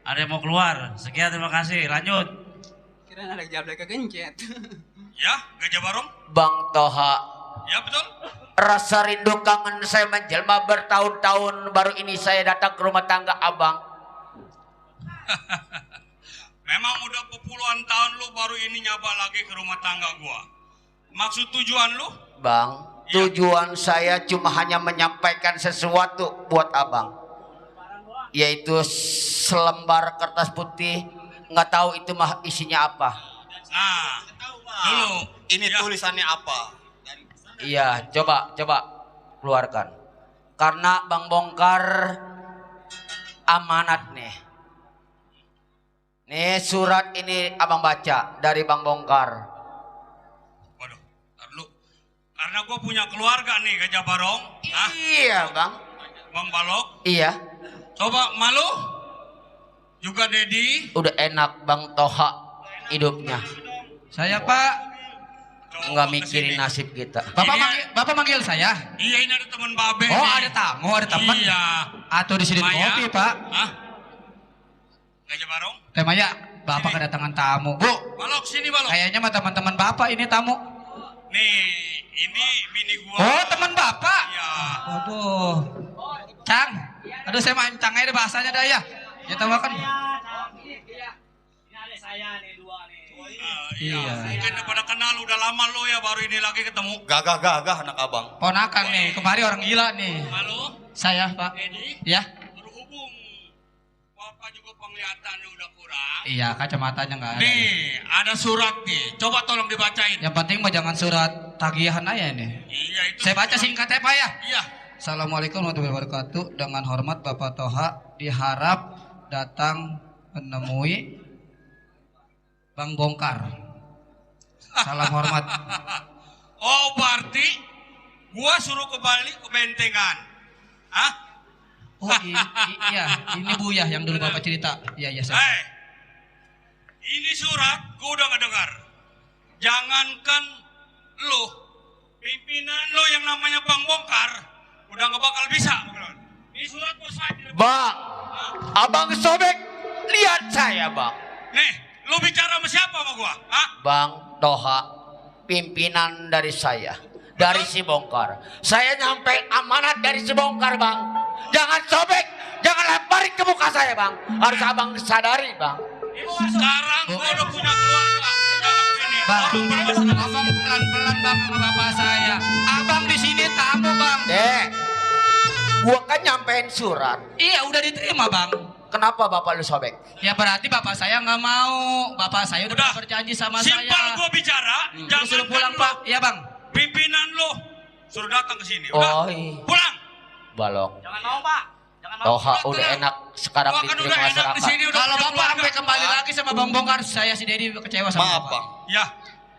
Ada yang mau keluar. Sekian, terima kasih. Lanjut. Kira ada jablay kegencet. Ya, Gajah Barong? Bang Toha, Ya, betul. rasa rindu kangen saya menjelma bertahun-tahun, baru ini saya datang ke rumah tangga abang. Memang udah puluhan tahun lu baru ini nyaba lagi ke rumah tangga gua. Maksud tujuan lu? Bang, tujuan saya cuma hanya menyampaikan sesuatu buat abang, yaitu selembar kertas putih. Nggak tahu itu mah isinya apa. Nah, dulu Ini ya. tulisannya apa? Iya, coba keluarkan. Karena Bang Bongkar amanat nih. Nih surat ini abang baca dari Bang Bongkar. Waduh, ntar dulu. Karena gua punya keluarga nih, Gajah Barong. Hah? Iya bang. Bang Balok. Iya. Coba malu. Juga Dedi. Udah enak Bang Toha hidupnya. Saya Pak. Coba Nggak kesini. mikirin nasib kita. Bapak manggil saya. Iya, ini ada teman Babe. Oh nih. ada tamu, ada teman. Iya. Atau di sini Maya. kopi Pak. Hah? Gajah Barong. Teh Maya, Bapak kedatangan tamu. Bu, Balok, sini Balok. kayaknya mah teman-teman Bapak ini tamu. Nih, ini bini gua. Oh teman Bapak. Iya. Waduh. Cang. Aduh saya mancang aja deh bahasanya dah ya. Ya tahu kan. Iya. Mungkin udah pada kenal udah lama lo ya, baru ini lagi ketemu. Gagah anak abang. Ponakan nih, kemari orang gila nih. Halo, Saya Pak. Edi. Ya. Berhubung Bapak juga penglihatannya udah kurang. Iya kacamatanya nggak ada. Nih, ada surat nih. Coba tolong dibacain. Yang penting mah jangan surat tagihan aja ini. Iya itu. Saya baca singkat ya Pak ya. Iya. Assalamualaikum warahmatullahi wabarakatuh. Dengan hormat Bapak Toha diharap datang menemui Bang Bongkar. Salam hormat. Oh, berarti gua suruh kembali ke bentengan. Hah? Oh iya, ini Buya yang dulu Bapak cerita. Iya saya. Hei, ini surat gua udah ngedengar. Jangankan lo, pimpinan lo yang namanya Bang Bongkar udah nggak bakal bisa. Ini surat bos saya. Bang, abang sobek, lihat saya bang. Nih, lo bicara sama siapa sama gua? Hah? Bang Toha, pimpinan dari saya, dari si Bongkar. Saya nyampe amanat dari si Bongkar bang. Jangan sobek, jangan lemparin ke muka saya bang. Harus abang sadari bang. Sekarang gua udah punya keluarga. Jangan begini. Bang, Orang bermasalah. ngomong pelan-pelan Bang sama Bapak saya. Abang di sini tamu Bang. Dek, gua kan nyampein surat. Iya udah diterima Bang. Kenapa bapak lu sobek? Ya berarti Bapak saya nggak mau. Bapak saya udah Udah. berjanji sama Simpel saya. gua bicara. Terus suruh pulang lo, Pak. Iya Bang. pimpinan lo suruh datang ke sini. Udah. Oh, iya. Pulang. Balok. Jangan mau, Pak. Jangan mau. Toha udah enak sekarang Gua kan diterima udah enak di masyarakat. sini udah Kalau punya Bapak keluarga. sampai kembali lagi sama Bang Bongkar, saya si Dedi kecewa sama Maaf Bapak. bang. Ya,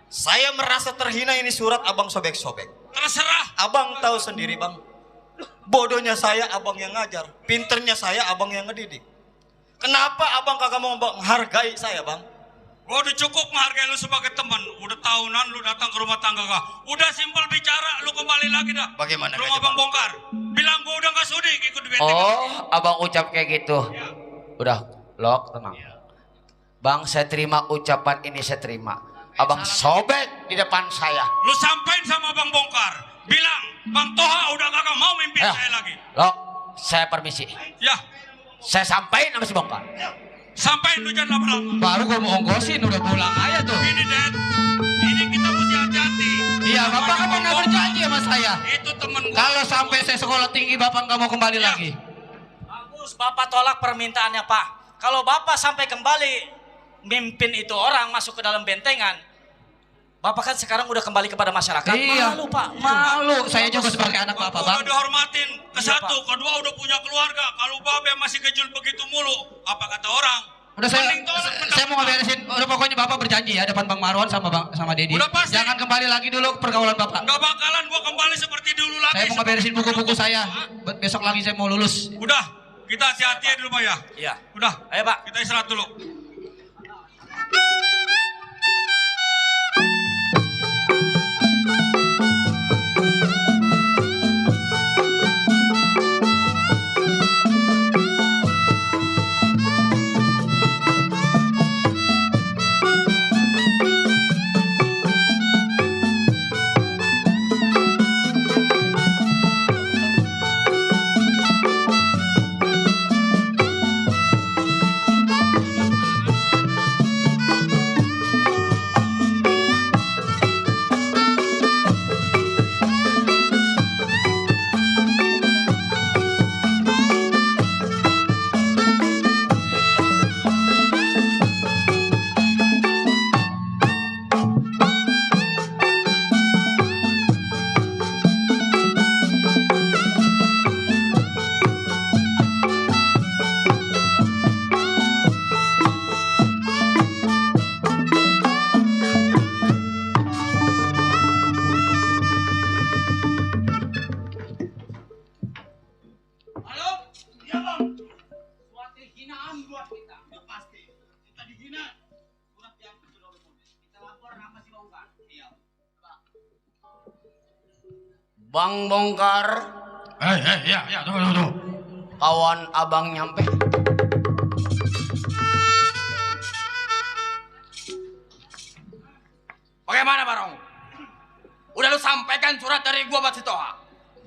Saya merasa terhina, ini surat abang sobek-sobek. terserah. Abang tahu sendiri bang. Bodohnya saya abang yang ngajar. Pinternya saya abang yang ngedidik. Kenapa abang kagak mau menghargai saya bang? Gua udah cukup menghargai lu sebagai teman. Udah tahunan lu datang ke rumah tangga gua. Udah simpel bicara, lu kembali lagi dah. Bagaimana, Rumah Gajah Bang Bang? Bongkar. Bilang gua udah gak sudi ikut di benteng. Oh, abang ucap kayak gitu. Udah, Lok, tenang. Bang, saya terima ucapan ini, saya terima. Abang sobek di depan saya. Lu sampein sama Bang Bongkar. Bilang, Bang Toha udah kagak mau mimpin Ayo, saya lagi. Lok, saya permisi. Ya, Saya sampein sama si Bongkar. sampein lu jangan lama-lama. Baru gua mau ongkosin udah pulang aja tuh. Ini, Dad. Ini kita mesti hati-hati. Iya, Bapak kan Namanya pernah Bang berjanji sama saya. Bongkar, itu temen gua. Kalau sampai saya sekolah tinggi Bapak nggak mau kembali Ya. lagi. Bagus, Bapak tolak permintaannya Pak. Kalau Bapak sampai kembali mimpin itu orang masuk ke dalam bentengan, Bapak kan sekarang udah kembali kepada masyarakat. Iya. Malu Pak, Malu. Saya juga sebagai anak Bapak Bang. Udah dihormatin. Ke Iya, satu, kedua udah punya keluarga. Kalau Babe masih kejul begitu mulu, apa kata orang? Udah saya Mending tolak saya mau ngeberesin. Udah pokoknya Bapak berjanji ya depan Bang Marwan sama Dedi. Udah pasti. Jangan kembali lagi dulu ke pergaulan Bapak. Nggak bakalan gua kembali seperti dulu lagi. Saya mau ngeberesin buku-buku saya. Besok lagi saya mau lulus. Udah, kita hati-hati ya di rumah ya. Iya. Udah, Ayo Pak. kita istirahat dulu. pasti hinaan buat kita. Udah pasti. Kita dihina. Surat yang sudah oleh Kita lapor sama si Bongkar. Iya. Bang Bongkar, Ya, tunggu. kawan abang nyampe. Bagaimana Barong? Udah lu sampaikan surat dari gua buat si Toha?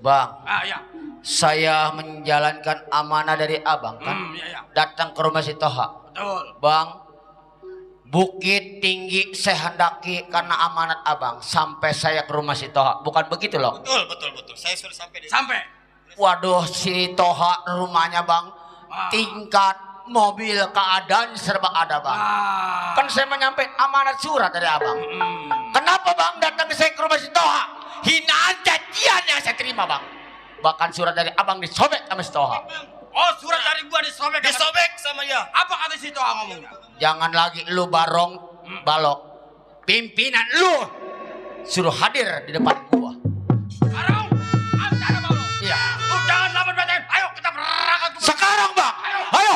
Bang, Ya. saya menjalankan amanah dari abang kan. Iya. Datang ke rumah si Toha. Betul. Bang, bukit tinggi saya hendaki karena amanat abang sampai saya ke rumah si Toha. Bukan begitu loh? Betul. Saya sudah sampai di Sampai. Waduh, si Toha rumahnya bang, tingkat, mobil, keadaan serba ada bang. Kan saya menyampaikan amanat surat dari abang. Kenapa bang datang ke saya ke rumah si Toha? Hinaan cacian yang saya terima bang. Bahkan surat dari abang disobek sama si Toha. Oh, surat dari gua disobek. disobek sama dia. Apa kata si Toha ngomongnya? Jangan lagi lu barong balok. Pimpinan lu suruh hadir di depan gua. Barong, antara Barong. Iya. Lu jangan lambat batin. Ayo kita berangkat. Sekarang bang, ayo.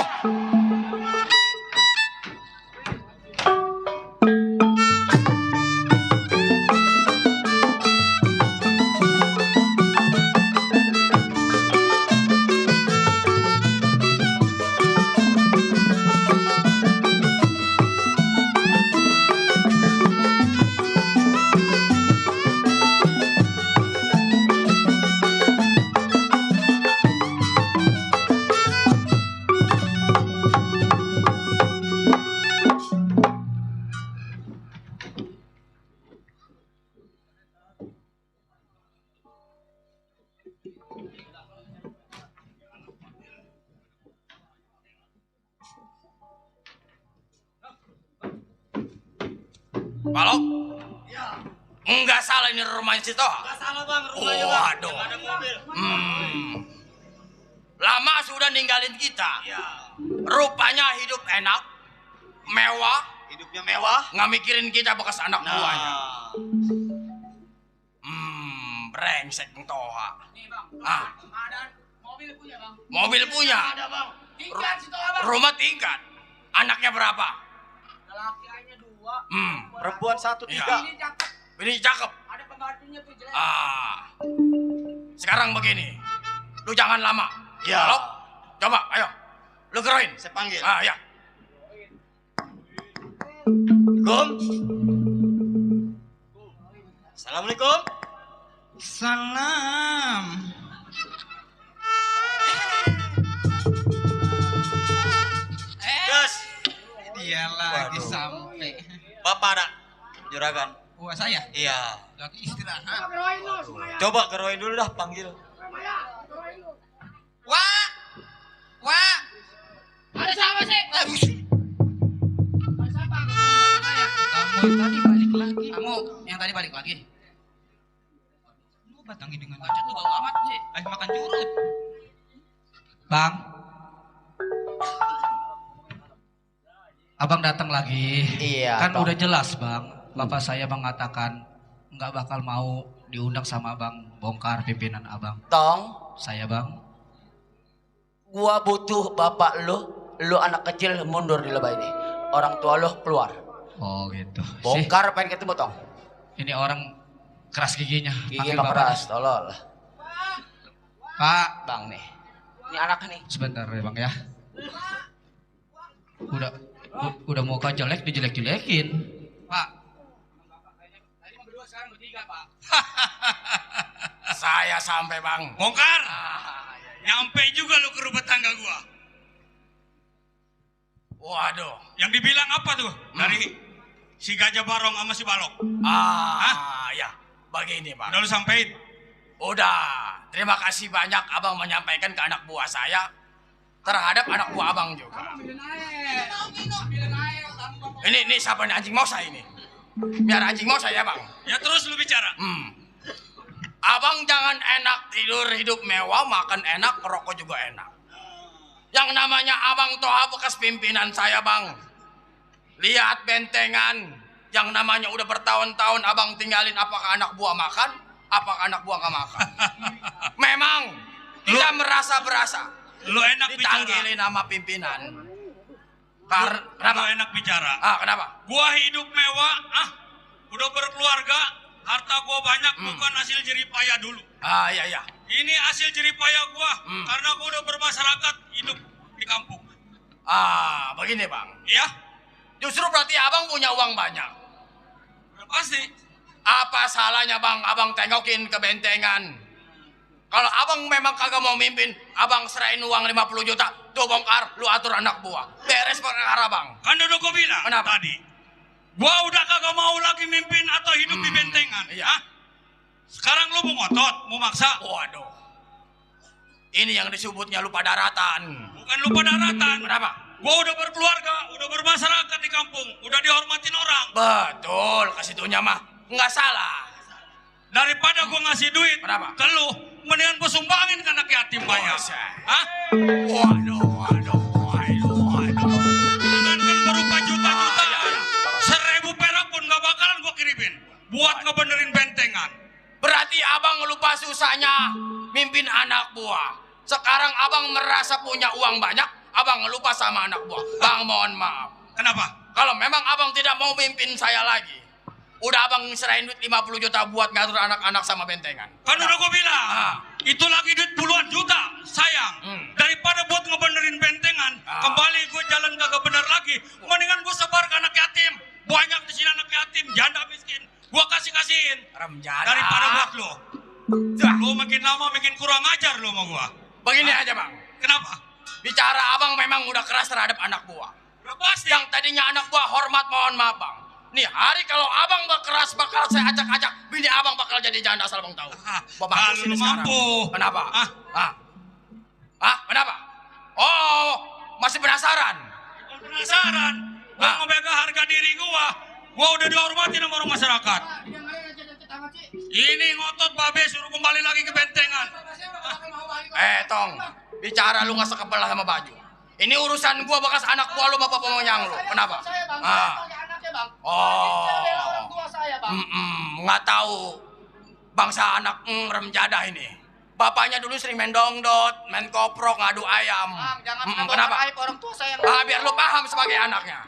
Balok? Enggak salah ini rumahnya si Toha. Enggak salah bang, rumahnya bang. Waduh. Yang ada mobil. Lama sudah ninggalin kita. Rupanya hidup enak, mewah, Hidupnya mewah. nggak mikirin kita bekas anak buahnya. Brengsek Toha. Nih bang, Ah. ada mobil punya bang. Mobil punya. Ada bang. Tingkat si Toha bang. Rumah tingkat. Anaknya berapa? Laki-lakinya 2. Perempuan 1, 3. Ini cakep. Ini cakep. Ada pembantunya tuh jelek. Sekarang begini. Lu jangan lama. Ya. Balok, coba, ayo. Lu keroin. Saya panggil. Ya. Assalamualaikum. Salam. Gas. Dia lagi Waduh. sampai. Bapak ada juragan. Wah, saya Iya. lagi istirahat. Coba keroin dulu dah panggil. Wah. Ada siapa sih? Ada siapa? Kamu tadi balik lagi. Kamu yang tadi balik lagi. Lu batangi dengan bacot tuh bau amat sih. Ayo makan curut. Bang. Abang datang lagi. Iya, Kan Bang. udah jelas, Bang. Bapak saya mengatakan nggak bakal mau diundang sama Bang Bongkar pimpinan Abang. Tong, Saya, Bang. gua butuh bapak lu anak kecil mundur di lebah ini. Orang tua lu keluar. Oh, gitu. Bongkar pengen ketemu Tong. Ini orang keras giginya. Gigi Panggil Pak Bapak. keras, tolol. Pak, Bang nih. Ini anak nih. sebentar ya Bang ya. Udah muka jelek dijelek-jelekin. Pak. Tadi berdua sekarang bertiga, Pak. Saya sampai bang. Bongkar. Nyampe juga lu ke rumah tangga gua. Waduh. Yang dibilang apa tuh? Dari si Gajah Barong sama si Balok. Ya. Begini, Bang. Udah lu sampein? Udah. Terima kasih banyak Abang menyampaikan ke anak buah saya terhadap anak buah Abang juga. Ini siapa nih anjing mosa ini? Biar anjing mosa ya, Bang. Ya terus lu bicara. Abang jangan enak tidur hidup mewah, makan enak, rokok juga enak. Yang namanya Abang Toha bekas pimpinan saya, Bang. Lihat bentengan yang namanya udah bertahun-tahun Abang tinggalin, apakah anak buah makan, apakah anak buah nggak makan. Memang tidak merasa berasa. Lu enak bicara. ditanggilin sama pimpinan. Lu Kenapa? enak bicara. Kenapa? Gua hidup mewah, udah berkeluarga, harta gua banyak, bukan hasil jeripaya dulu. Iya. Ini hasil jeripaya gua, karena gua udah bermasyarakat hidup di kampung. Begini bang. Iya? Justru berarti abang punya uang banyak. Udah pasti. Apa salahnya bang, abang tengokin ke bentengan. Kalau abang memang kagak mau mimpin, abang serahin uang 50 juta. Tuh bongkar, lu atur anak buah. Beres perkara bang. Kan udah gua bilang Kenapa? tadi. Gua udah kagak mau lagi mimpin atau hidup di bentengan. Iya. Sekarang lu mau ngotot, mau maksa. Waduh. Ini yang disebutnya lupa daratan. Bukan lupa daratan. Kenapa? Gua udah berkeluarga, udah bermasyarakat di kampung, udah dihormatin orang. Betul, kesitunya mah nggak salah. Daripada gua ngasih duit Kenapa? ke lu, mendingan gua sumbangin ke anak yatim banyak. Hah? Waduh. Jangankan berupa juta-juta, 1000 perak pun gak bakalan gua kirimin buat ngebenerin bentengan. Berarti abang lupa susahnya mimpin anak buah. Sekarang abang merasa punya uang banyak, abang lupa sama anak buah. Bang mohon maaf. Kenapa? Kalau memang abang tidak mau mimpin saya lagi, udah abang serahin duit 50 juta buat ngatur anak-anak sama bentengan. Kan udah gua bilang, itu lagi duit puluhan juta, sayang. Daripada buat ngebenerin bentengan, kembali gua jalan kagak bener lagi, mendingan gua sebar ke anak yatim. Banyak di sini anak yatim, janda miskin. Gua kasih-kasihin. Daripada buat lo. Lo makin lama makin kurang ajar lo sama gua. Begini aja bang, Kenapa? bicara abang memang udah keras terhadap anak buah. Udah pasti. Yang tadinya anak buah hormat mohon maaf bang. Nih hari kalau abang berkeras bakal saya acak-acak, bini abang bakal jadi janda asal bang tahu. Bapak Kalau kesini lu sekarang. mampu. Kenapa? Kenapa? Oh, masih penasaran? Penasaran? Gua ngebega harga diri gua udah dihormatin sama orang masyarakat. Ini ngotot babe suruh kembali lagi ke bentengan. Tong, bicara lu nggak sekebelah sama baju. Ini urusan gua bekas anak gua lu bapak pemoyang lu. Kenapa? Nggak tahu bangsa anak remjadah ini. Bapaknya dulu sering main dongdot, main koprok, ngadu ayam. Kenapa? Orang tua saya. Biar lu paham sebagai anaknya.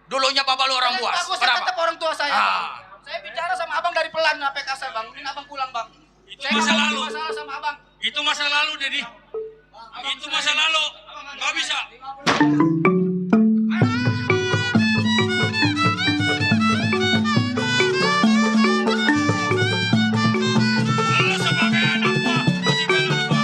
Dulunya bapak lu orang buas. Bagus, Kenapa? tetap orang tua saya. Bang. Saya bicara sama abang dari pelan sampai kasar bang. Mending abang pulang bang. Itu Saya masa nggak mau lalu. masalah sama abang. Itu masa lalu, Dedi. Itu masa lalu. Nggak bisa. Lu sebagai anak gua, masih bela gua.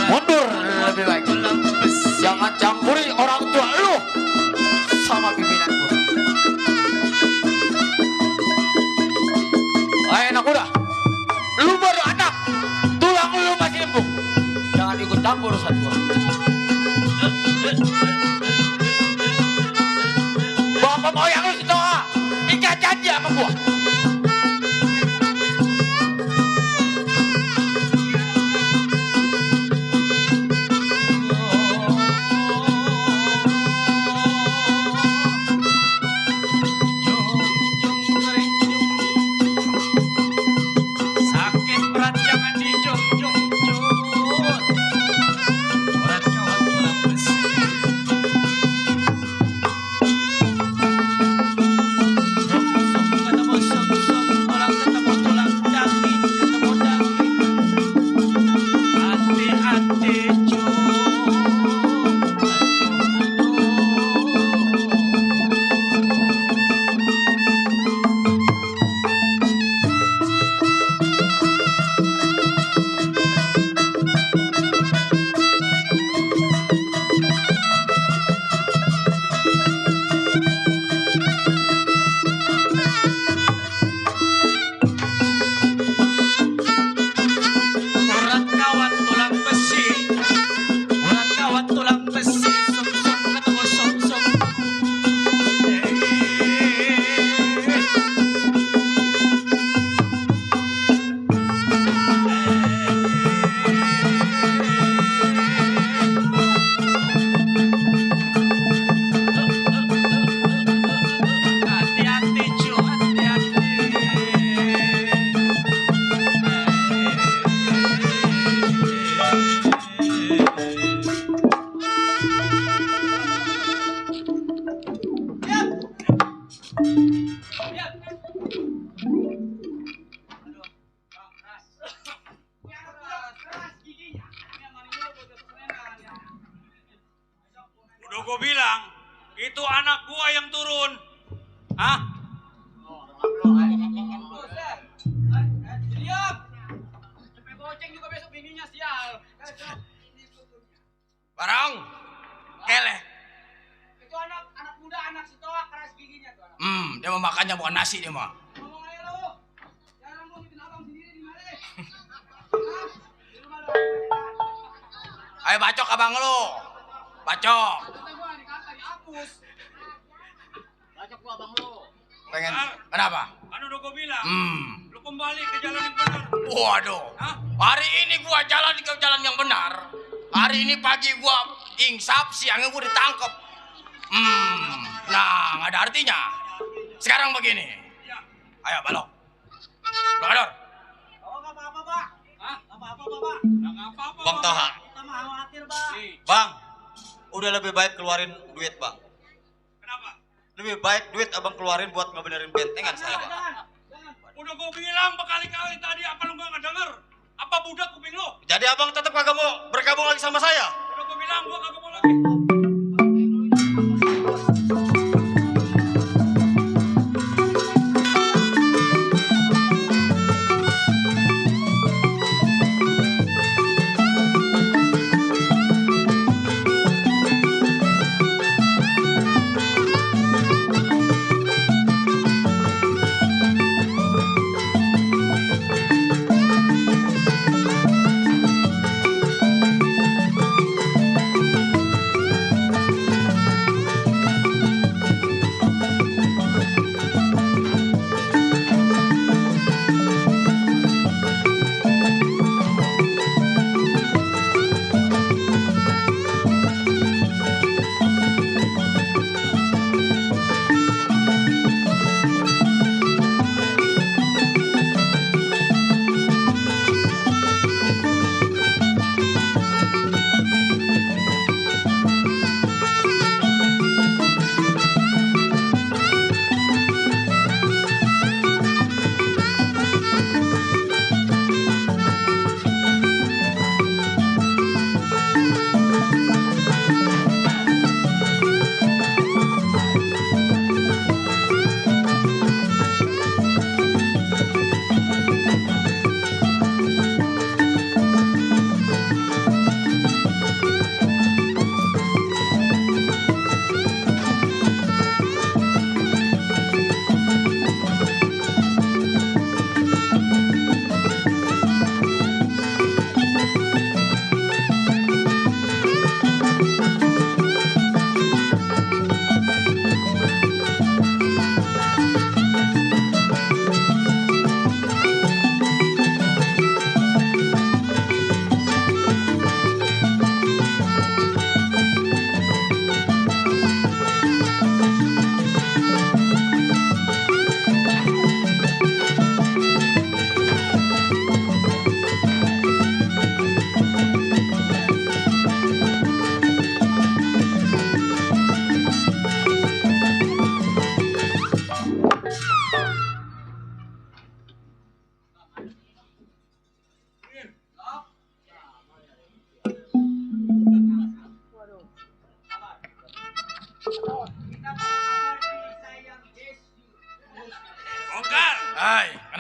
Mundur lebih baik. Jangan campuri orang tua lu sama pimpinan gua. Ayo anak muda, lu baru anak, tulang lu masih empuk. Jangan ikut campur urusan gua. Bapak moyang lu setoa, ikat janji sama gua. Sakit berat jangan dijung-jung. Berat kawat tulang besi. Sok ketemu sok tulang ketemu tulang daging ketemu daging. Hati-hati Jung. Urat kawat tulang besi, urat kawat tulang besi, sok ketemu sok. Hati-hati cu, hati-hati. Udah gue bilang, itu anak gua yang turun. Hah? Diam. Cepet goceng juga besok bininya sial. Barang, keleh. Itu anak muda, anak sitoa keras giginya tuh anak. Dia mau makannya bukan nasi dia mah. Ngomong aja lu. Jangan lu bikin abang sendiri di mana? Di rumah lu. Ayo bacok abang lu. Bacok. Kata gua dikata dihapus. Bacok gua abang lu. Pengen kenapa? Kan udah gue bilang, lu kembali ke jalan yang benar. Waduh. Hah? Hari ini gua jalan ke jalan yang benar. Hari ini pagi gua insaf, siangnya gua ditangkap. Nah, nggak ada artinya. Sekarang begini. Ayo balok. Balok. Oh, enggak apa-apa, Pak. Hah? Enggak apa-apa, Pak. Nggak apa-apa. Bang Toha, Kita mah khawatir, Pak. Bang, udah lebih baik keluarin duit, Bang. Kenapa? Lebih baik duit abang keluarin buat ngebenerin bentengan saya, Bang. Jangan. Udah gue bilang berkali-kali tadi, apa lu gak denger? Apa budak kuping lu? Jadi abang tetap kagak mau bergabung lagi sama saya? Udah gue bilang, gua kagak mau lagi.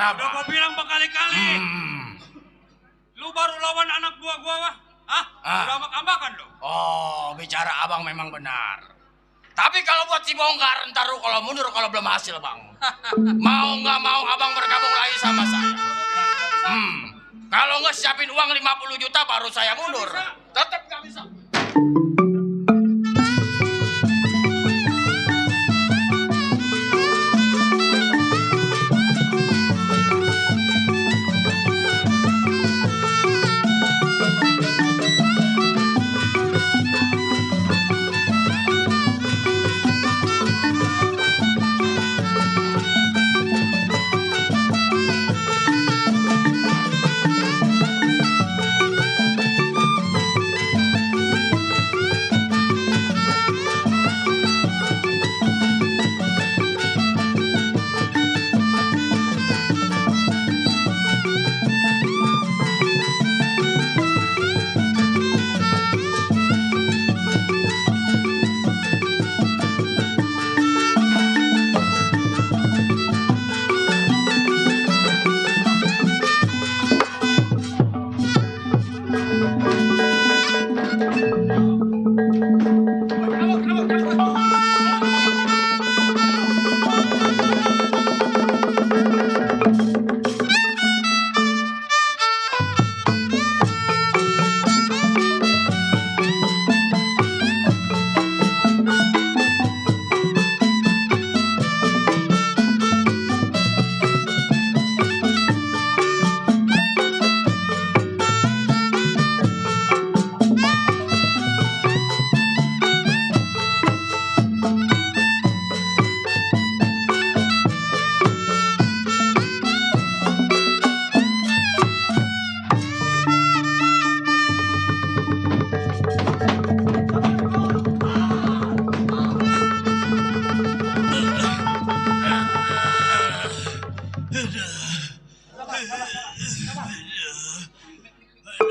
Kenapa? Udah gua bilang berkali-kali. Lu baru lawan anak buah gua, wah. Hah? Udah ambak-ambakan lu. Oh, bicara abang memang benar. Tapi kalau buat si bongkar, ntar lu kalau mundur kalau belum hasil, Bang. Mau nggak mau abang bergabung lagi sama saya. Kalau nggak siapin uang 50 juta baru saya mundur. Tetap nggak bisa.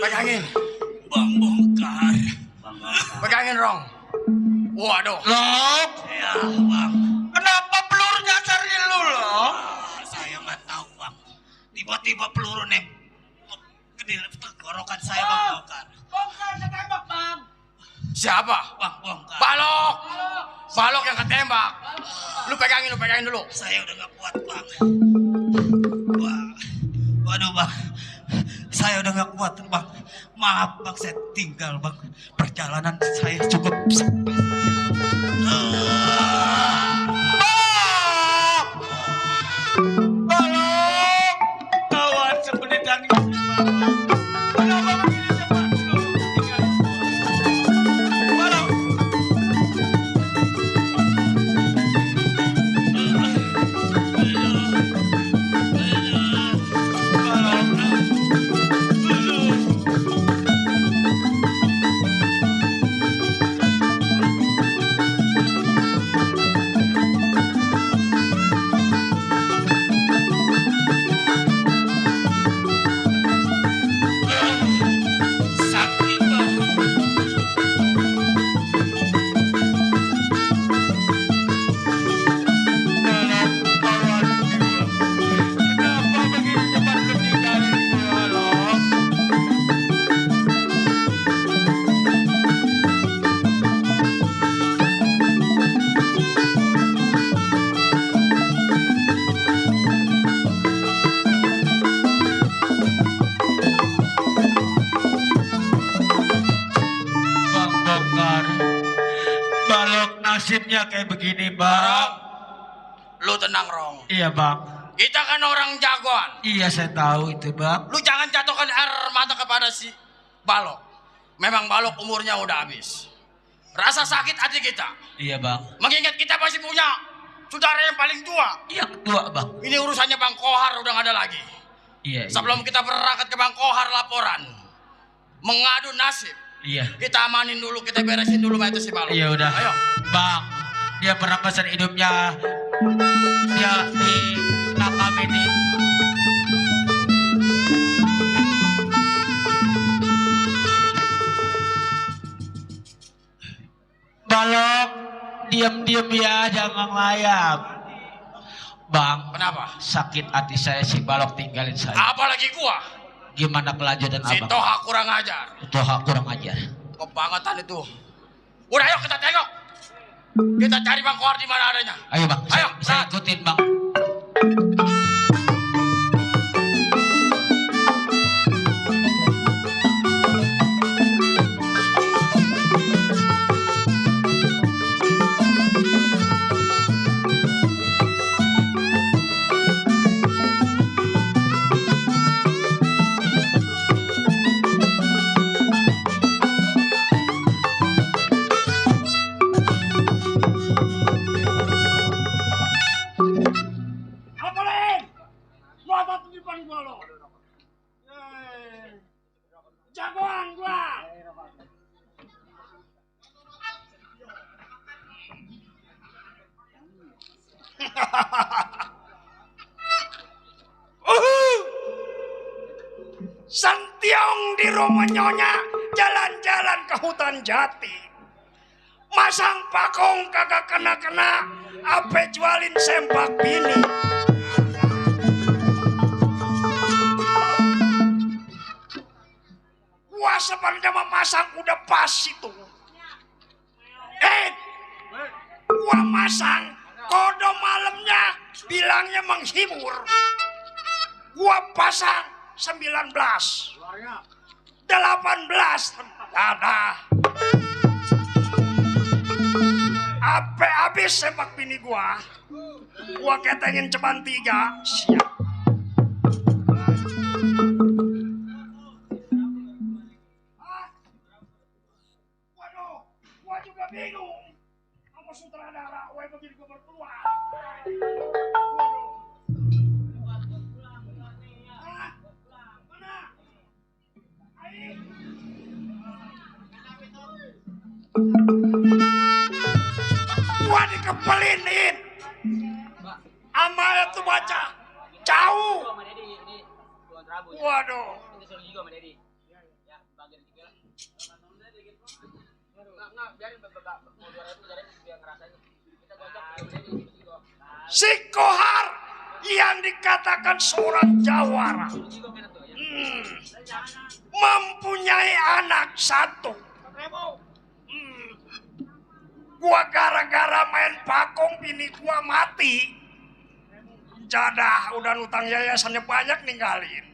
Pegangin. Bang bongkar. Pegangin, Rong. Waduh. Loh? Ya, Bang. Kenapa peluru nyasar di lu, Loh? Saya nggak tahu, Bang. Tiba-tiba peluru nembak ke tenggorokan saya, Bang Bongkar. Bongkar ketembak, Bang. Siapa? Bang Bongkar. Balok. Balok yang ketembak. Lu pegangin dulu. Saya udah nggak kuat, Bang. Bang. Waduh, Bang. Saya udah nggak kuat, Bang. Maaf, Bang. Saya tinggal, Bang. Perjalanan saya cukup sampai. Balok. Kawan sepenitan ini, Balok. Kenapa begini cepat lu? Balok. Nasibnya kayak begini, Bang. Lu tenang, Rong. Iya, Bang. Kita kan orang jagoan. Iya, saya tahu itu, Bang. Lu jangan jatuhkan air mata kepada si Balok. Memang Balok umurnya udah habis. Rasa sakit hati kita. Iya, Bang. Mengingat kita masih punya saudara yang paling tua. Iya, tua, Bang. Ini urusannya Bang Kohar udah gak ada lagi. Iya. Sebelum kita berangkat ke Bang Kohar laporan, mengadu nasib. Iya. Kita amanin dulu, kita beresin dulu itu si Balok. Iya udah. Ayo. Bang, dia pernah pesan hidupnya. Dia di nakam ini. Balok, diam-diam ya, jangan ngelayap. Bang, Kenapa? sakit hati saya si Balok tinggalin saya. Apalagi gua. Gimana kelanjutan Si abang? Toha kurang ajar. Toha kurang ajar. Kebangetan itu. Udah ayo kita tengok. Kita cari Bang Kohar di mana adanya. Ayo bang, Ayo, saya Sat. ikutin bang. Jagoan gua. Santiong di rumah nyonya jalan-jalan ke hutan jati. Masang pakong kagak kena-kena, ape jualin sempak bini. Gua sebenarnya memasang udah pas itu. Gua masang kodo malamnya bilangnya menghibur. Gua pasang 19, 18, ada. Ape habis sepak bini gua ketengin ceban 3, siap. Waduh, gua juga bingung. Apa sutradara, gue begini gua berkeluar. Waduh. Mana? Ayo. Gua dikepelinin. Ama itu baca jauh. Waduh. Si Kohar yang dikatakan seorang jawara mempunyai anak 1. Gua gara-gara main pakong bini gua mati. Jadah udah utang yayasannya banyak ninggalin.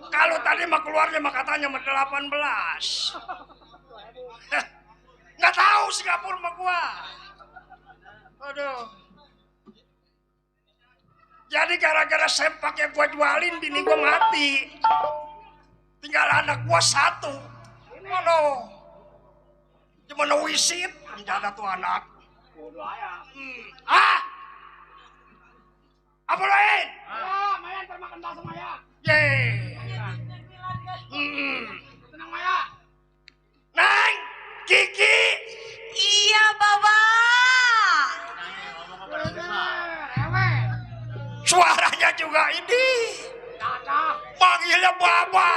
Kalau tadi mah keluarnya mah katanya mah 18. Nggak tahu Singapura mah gua. Aduh. Jadi gara-gara sempaknya gua jualin bini gua mati. Tinggal anak gua 1. Waduh. Gimana wisit? Menjaga tuh anak. Apa lain? Maya ntar makan bakso Maya. Tenang Maya. Neng, Kiki. Iya, Bapak. Suaranya juga ini. Panggilnya Baba.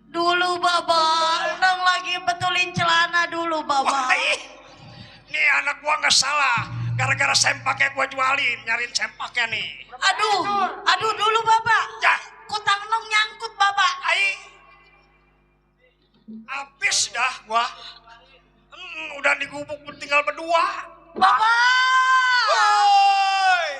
Dulu, Bapak. Nang lagi betulin celana dulu, Bapak. Nih anak gua nggak salah. Gara-gara sempaknya gua jualin, nyariin sempaknya nih. Aduh dulu, Bapak. Ya. Kutang nong nyangkut, Bapak. Habis dah gua. Udah digubuk tinggal berdua. Bapak. Woi.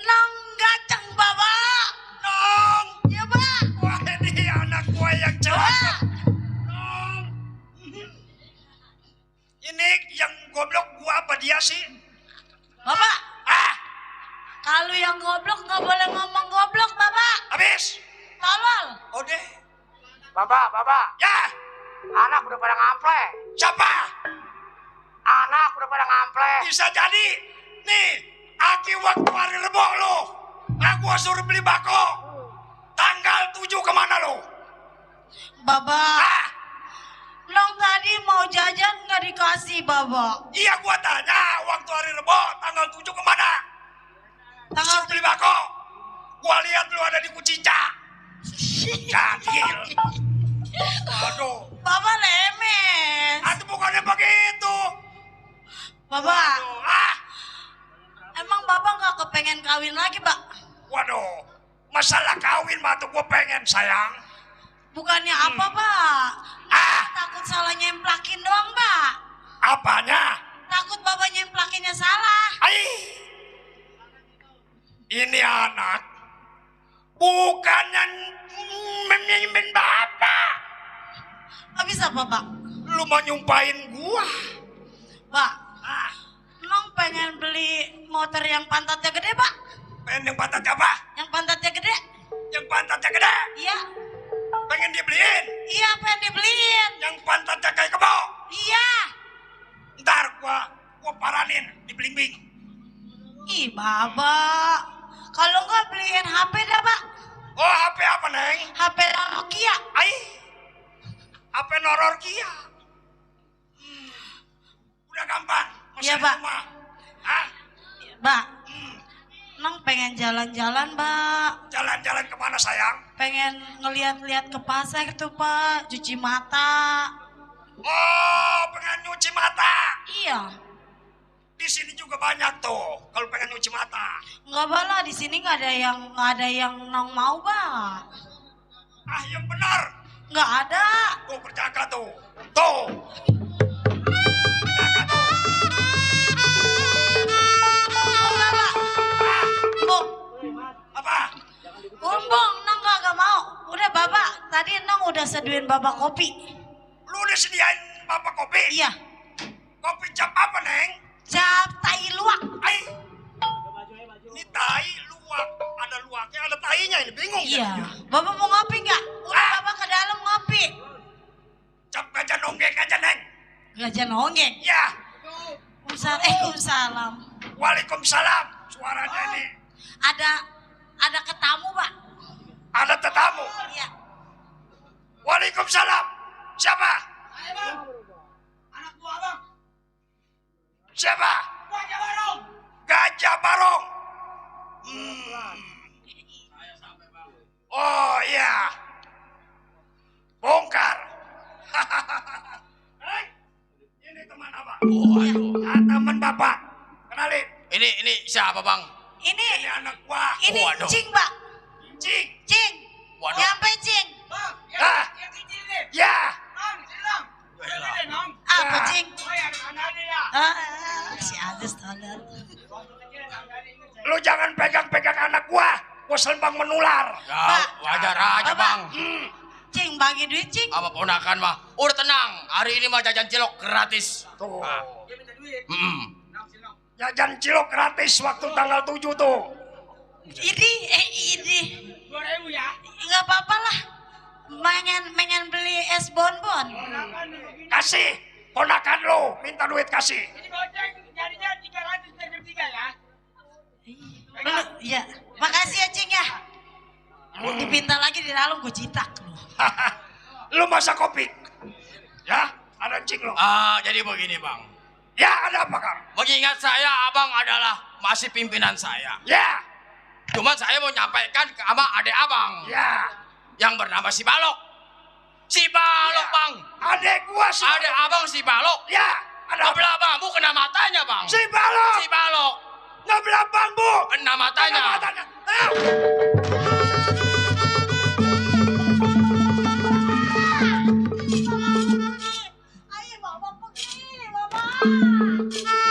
Nong gaceng, Bapak. Nong. Ya, Pak. Wah, ini anak gua yang cakep. Nong. Ini yang goblok gua apa dia sih? Bapak. Kalau yang goblok nggak boleh ngomong goblok, Bapak. Habis. Tolol. Oh deh. Bapak. Ya. Anak udah pada ngample. Siapa? Anak udah pada ngample. Bisa jadi. Nih. Aki waktu hari Rebo lo. Aku suruh beli bako. Tanggal 7 kemana lo? Bapak. Long tadi mau jajan nggak dikasih, Bapak. Iya gua tanya. Waktu hari Rebo tanggal 7 kemana? Suruh beli bako. Gua lihat lu ada di Kucica. Jadil. Aduh. Bapak lemes. Itu bukannya begitu. Bapak, Waduh, emang Bapak nggak kepengen kawin lagi, Pak? waduh. Masalah kawin mah tuh gue pengen sayang. Bukannya apa, Pak? Takut salah nyemplakin doang, Pak. Apanya? Takut Bapak nyemplakinnya salah. Ini anak bukannya memimpin bapak. Habis apa, Pak? Lu mau nyumpahin gua. Pak, Nong pengen beli motor yang pantatnya gede, Pak. Pengen yang pantatnya apa? Yang pantatnya gede. Yang pantatnya gede. Iya. Pengen dibeliin. Iya, pengen dibeliin. Yang pantatnya kayak kebo. Iya. Ntar gua paranin di beling-beling. Ih, Bapak. Kalau nggak beliin HP dah, Pak. Oh, HP apa, Neng? HP Nokia. HP Noror Kia. Udah gampang. Iya, Pak. Hah? Pak, Nong pengen jalan-jalan, Pak. Jalan-jalan kemana, sayang? Pengen ngeliat-liat ke pasar tuh, Pak. Cuci mata. Oh, pengen nyuci mata. Iya. Di sini juga banyak tuh kalau pengen nyuci mata. Nggak balah, di sini nggak ada yang Nong mau, Pak. Yang benar. Nggak ada. Tuh berjaga tuh. Tuh. Berjaga tuh. Enggak, Pak. Bung. Apa? Bung, Nong nggak mau. Udah, Bapak. Tadi Nong udah seduin Bapak kopi. Lu udah sediain bapak kopi? Iya. Kopi cap apa, Neng? Cap tai luwak. Ini tai luwak. Ada luwaknya, ada tainya. Ini bingung. Iya. jadinya. Bapak mau ngopi nggak? Udah, Bapak ke dalam ngopi. Cap gajah nonggeng aja, Neng. Gajah nonggeng. Ya. Waalaikumsalam. Waalaikumsalam. Suaranya ini. Ada ketamu, Pak. Ada tetamu. Iya. Waalaikumsalam. Siapa? Anak buah Bang. Siapa? Gajah Barong. Gajah Barong. Oh iya. Bongkar. Ini teman apa? Oh, aduh. Teman bapak. Kenalin. Ini siapa, Bang? Ini Ini anak gua. Waduh. Cing, Pak. Cing. Cing. Waduh. Nyampe, Cing. Bang, Ah. yang kecil nih. Ya. Bang, sini Bang. Ini deh, Nong. Apa, Ya. Cing? Oh ya, anaknya ya. Si Agus tolong. Waktu kecil anaknya inget saya. Lu jangan pegang-pegang anak gua. Gua selembang menular. Ya, Pak. wajar aja, Bapak. Bang. Cing, bagi duit, Cing. Apa ponakan mah? Udah tenang. Hari ini mah jajan cilok gratis. Tuh. Dia minta duit. Nong, sini Nong. Jajan cilok gratis waktu tanggal 7 tuh. Ini. 2.000 ya. Nggak apa-apa lah. Pengen beli es bonbon. Ponakan nih begini. Kasih. Ponakan lu. Minta duit kasih. Ini goceng jadinya 300 per 3 ya. Iya. Makasih ya, Cing ya. Dipinta lagi di dalam gue citak lu. Lu masak kopi. Ya. Ada cing lu. Jadi begini, Bang. Ya ada apa kang? Mengingat saya, Abang adalah masih pimpinan saya. Ya. Cuma saya mau nyampaikan ke sama adik Abang. Ya. Yang bernama si Balok. Si Balok, Bang. Adek gua sih. Adik Abang si Balok. Ya. Ada apa? Ngebelah bambu kena matanya, Bang. Si Balok. Si Balok. Ngebelah bambu. Kena matanya. Kena matanya. Ah. Ayo Bapak pergi, Bapak.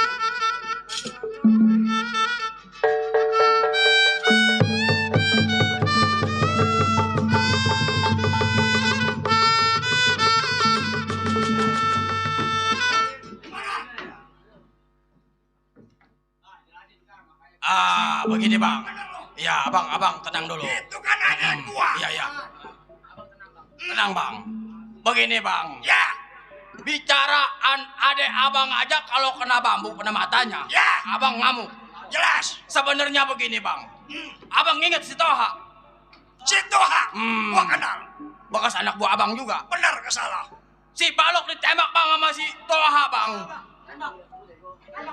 Begini, Bang. Ya, Abang tenang dulu. Itu kan anak gua. Iya. Tenang, Bang. Begini, Bang. Ya. Bicaraan adek Abang aja kalau kena bambu kena matanya. Ya. Abang ngamuk. Jelas. Sebenarnya begini, Bang. Abang ingat si Toha. Si Toha. Gua kenal. Bekas anak buah Abang juga. Benar ke salah? Si Balok ditembak, Bang, sama si Toha, Bang.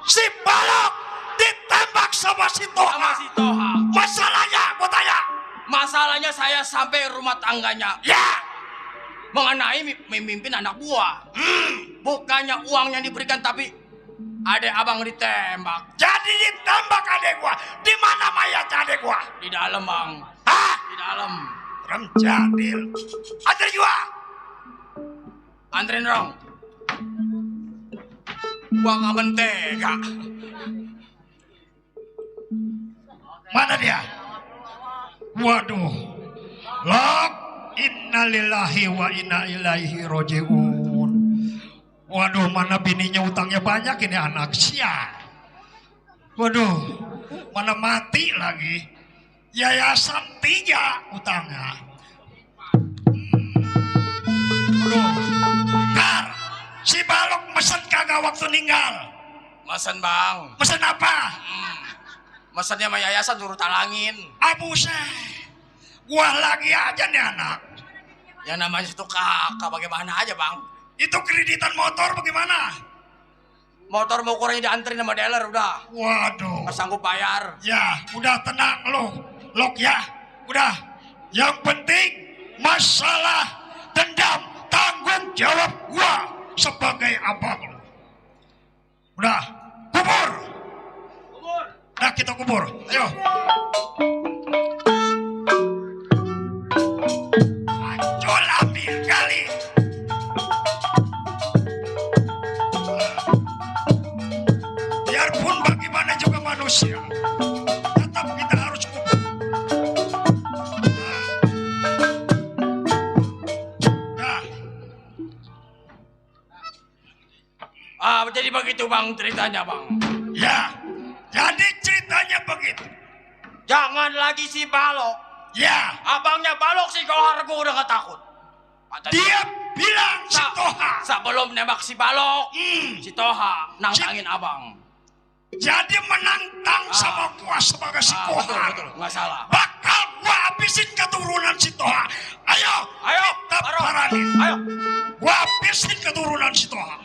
Si Balok ditembak sama si Toha. Sama si Toha. Masalahnya, gua tanya. Masalahnya saya sampai rumah tangganya. Ya. mengenai memimpin anak buah. Bukannya uang yang diberikan, tapi adek abang ditembak. Jadi ditembak adek gua. Di mana mayat adek gua? Di dalam, Bang. Hah? Di dalam. Rem jadil. Antar gua. Anterin dong. Gua nggak mentega. Mana dia? Waduh. Lok. Innalillahi wa inna ilaihi roji'un. Waduh, mana bininya utangnya banyak ini anak sial. Waduh, mana mati lagi. Yayasan 3 utangnya. Waduh, Kar, si Balok mesen kagak waktu ninggal. Mesen, Bang. Mesen apa? Mesennya sama yayasan suruh talangin. Buset. Gua lagi aja nih anak. Yang namanya itu kakak, bagaimana aja, Bang? Itu kreditan motor bagaimana? Motor mau kurangnya dianterin sama dealer udah. Waduh. Nggak sanggup bayar. Ya, udah tenang lo. Lok ya. Udah. Yang penting masalah dendam tanggung jawab gua sebagai abang lo. Udah. Kubur. Nah, kita kubur. Ayo. Acol ambil kali. Biarpun bagaimana juga manusia, tetap kita harus kubur. Nah. Jadi begitu, Bang, ceritanya, Bang. Ya, jadi ceritanya begitu. Jangan lagi si Balok. Ya, Abangnya Balok si Kohar, gua udah gak takut. dia bilang si Toha. Sebelum nembak si Balok, si Toha nantangin abang. Jadi menantang sama gua sebagai si Kohar. Betul, nggak salah. Bakal gua habisin keturunan si Toha. Ayo, kita paranin. Ayo. Gua habisin keturunan si Toha.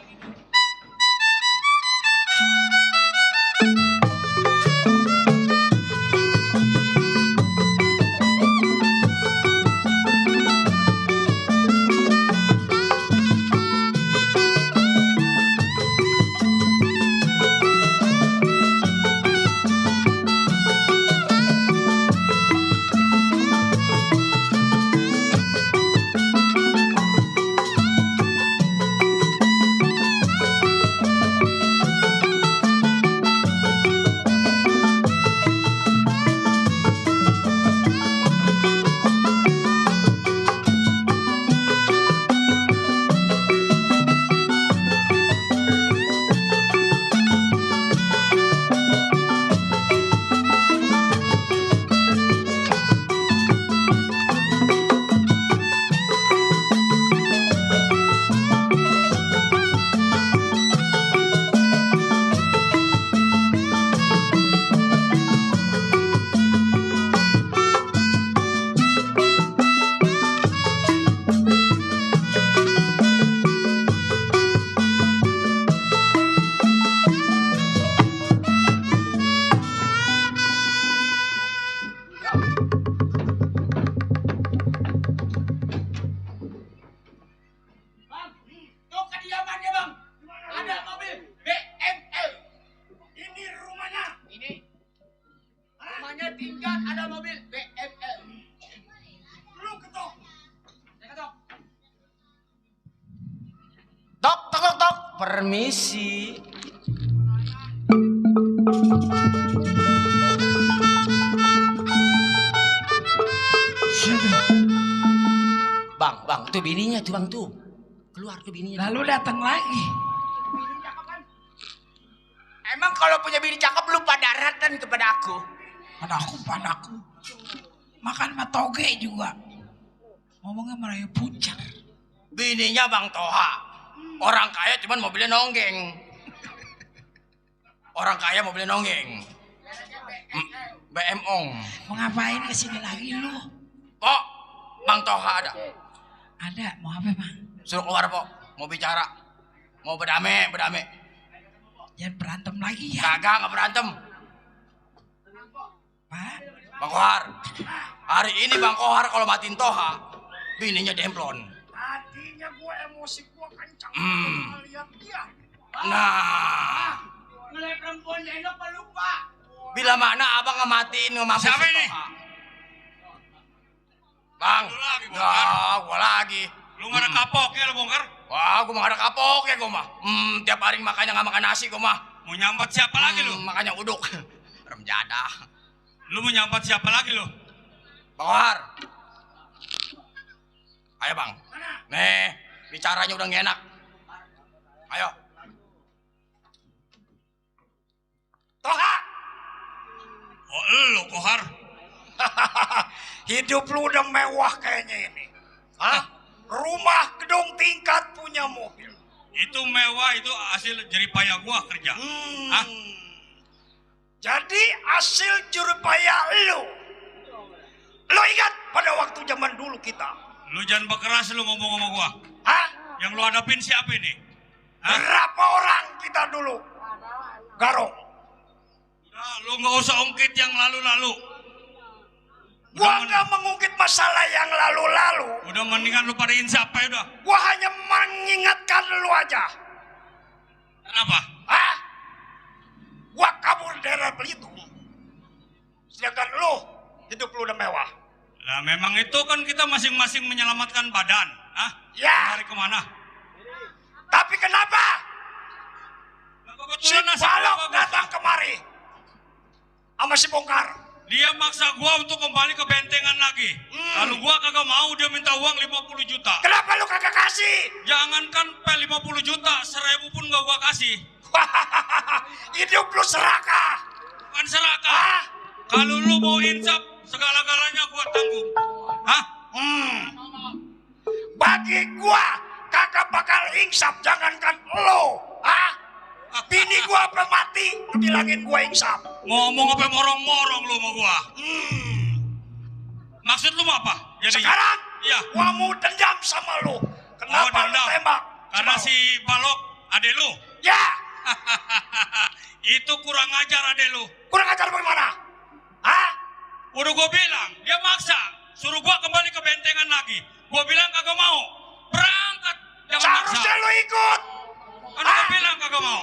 Permisi. Bang, tuh bininya tuh, Bang, tuh. Keluar tuh bininya. Lalu datang lagi. Emang kalau punya bini cakep lu pada ratan kepada aku? Padaku. Makan sama toge juga. Ngomongnya merayu puncak. Bininya Bang Toha. Orang kaya cuman mobilnya nonggeng. Orang kaya mobilnya nonggeng. BM Ong. Mau ngapain kesini lagi lu? Pok, Bang Toha ada. Ada, mau apa Bang? Suruh keluar, Pok. Mau bicara. Mau berdamai. Jangan berantem lagi ya. Kagak, nggak berantem. Pak. Bang Kohar. Hari ini Bang Kohar kalau matiin Toha, bininya demplon. Tadi emosi gua kencang. Lihat dia. Nah, Ngeliat perempuan jendok apa lupa? bila mana abang ngematiin ngemampus Siapa ini? Bang, Lu lagi bongkar. nah, gua lagi. Lu nggak ada kapok ya lu bongkar? Wah, gua mah gak ada kapok ya gua mah. Tiap hari makanya nggak makan nasi gua mah. Mau nyambat siapa lagi lu? Makanya uduk. Rem jadah. Lu mau nyambat siapa lagi lu? Bang. Ayo bang. Nih, bicaranya udah gak enak. Ayo. Toha. Oh lu Kohar. Hidup lu udah mewah kayaknya ini. Hah? Rumah, gedung tingkat, punya mobil. Itu mewah, itu hasil jeripaya gua kerja. Hah? Jadi hasil jeripaya lu. Lu ingat pada waktu zaman dulu kita? Lu jangan berkeras lu ngomong sama gua. Hah? Yang lu hadapin siapa ini? Hah? Berapa orang kita dulu? Garong. Udah, lu nggak usah ungkit yang lalu-lalu. Gua nggak mengungkit masalah yang lalu-lalu. Udah mendingan lu pada insaf ya udah. Gua hanya mengingatkan lu aja. Kenapa? Hah? Gua kabur dari Belitung. Sedangkan lu, hidup lu udah mewah. Lah memang itu kan kita masing-masing menyelamatkan badan. Hah? Ya. Lari kemana? Tapi kenapa? Lah, Si kebetulan nasib Balok gua bagus. datang kemari. Sama si Bongkar. Dia maksa gua untuk kembali ke bentengan lagi. Kalau gua kagak mau, dia minta uang 50 juta. Kenapa lu kagak kasih? Jangankan pel 50 juta, 1000 pun gak gua kasih. Hidup lu serakah. Bukan serakah. Hah? Kalau lu mau insaf, segala-galanya gua tanggung. Hah? Bagi gua kagak bakal insaf, jangankan lo. Hah? Bini gua apa mati, lu bilangin gua insaf. Ngomong apa morong-morong lu sama gua? Maksud lu mau apa? Jadi Sekarang iya. gua mau dendam sama lu. Kenapa lu dendam. tembak? Karena Coba. si Balok adek lu. Ya, Itu kurang ajar adek lu. kurang ajar bagaimana? Hah? Udah gua bilang, dia maksa. Suruh gua kembali ke bentengan lagi. Gua bilang kagak mau. Berangkat. Jangan maksa. Seharusnya lu ikut. Kan gua bilang kagak mau.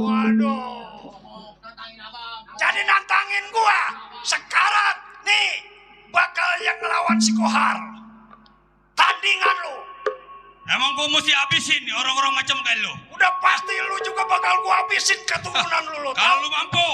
Waduh. Jadi nantangin gua. Sekarang nih bakal yang ngelawan si Kohar. Tandingan lu. Emang gua mesti habisin nih orang-orang macam kayak lu. Udah pasti lu juga bakal gua habisin keturunan lu. Kalau lu mampu.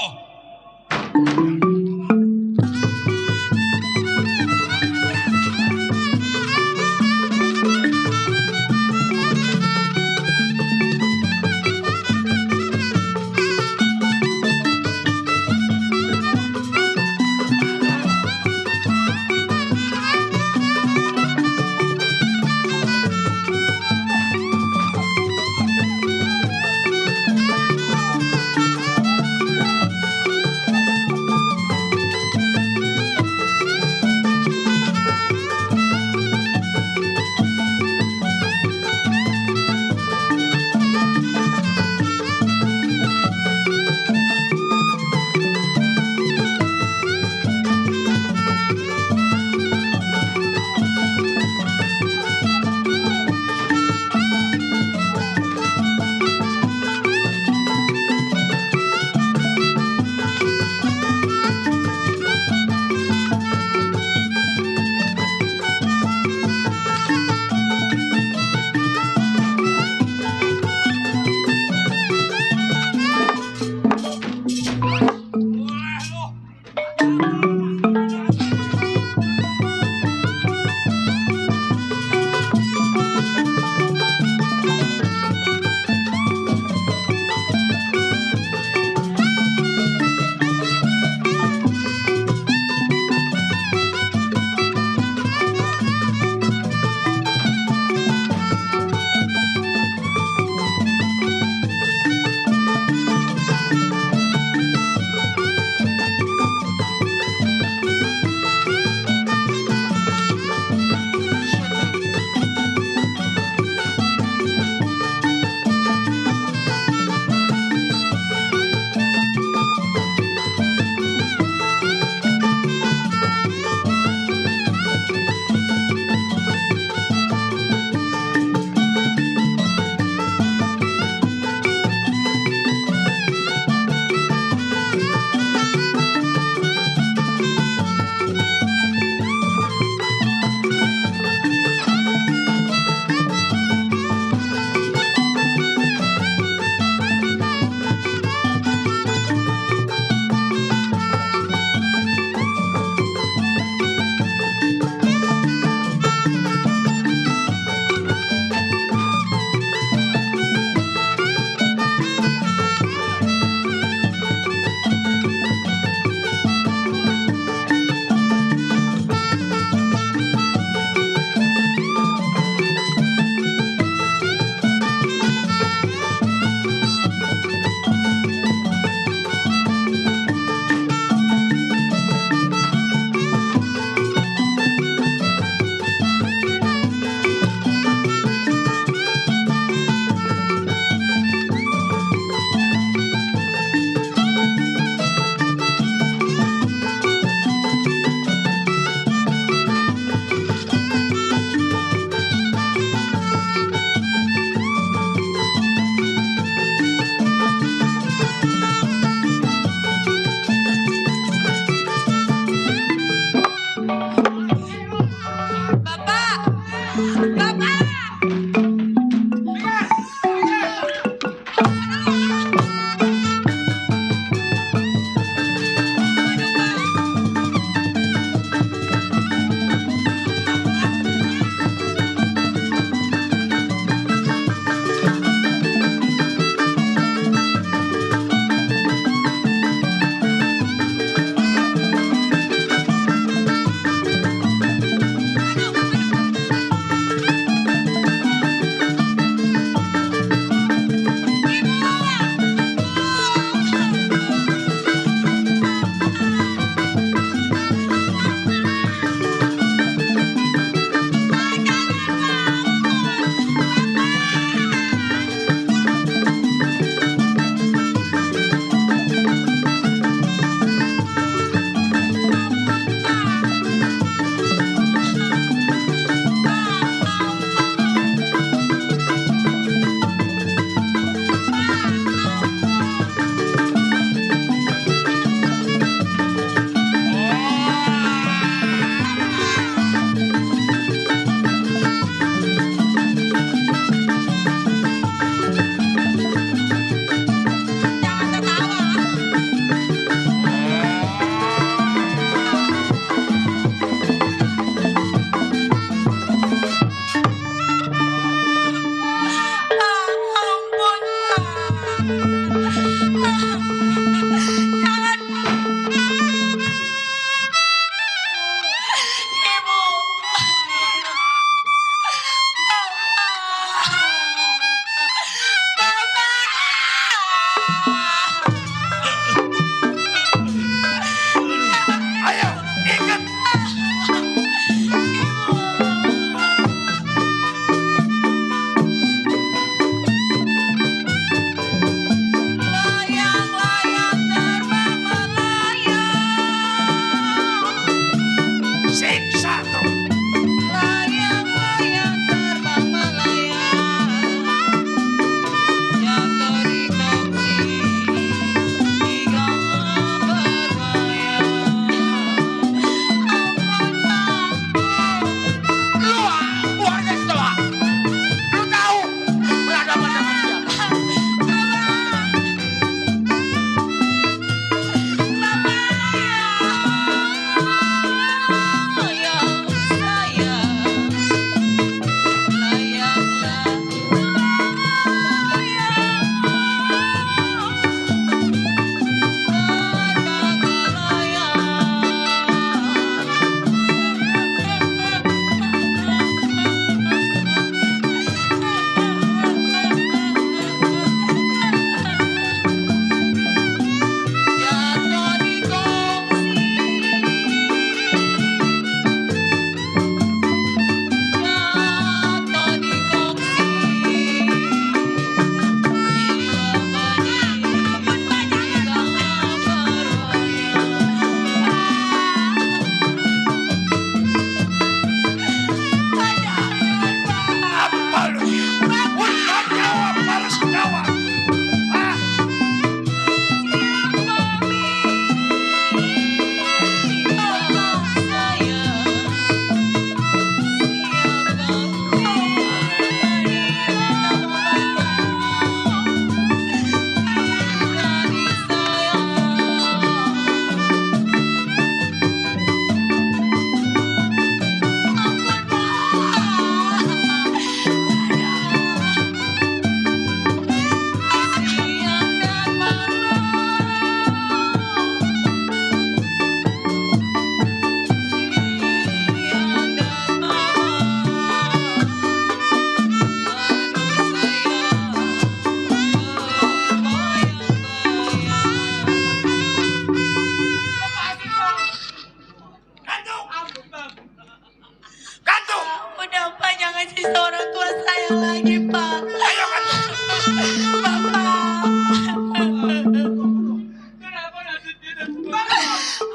kasih seorang tua saya lagi, Pak. Ayo kan.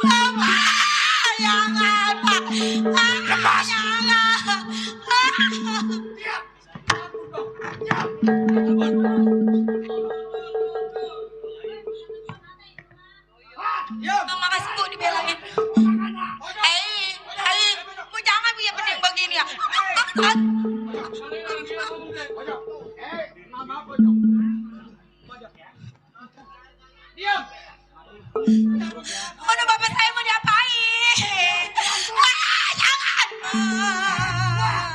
Bapak, jangan, Pak. Lepas. Jangan. Terima kasih Bu dibelain. Bu jangan punya pening begini ya. Diam. Udah bapak saya mau diapain? Jangan.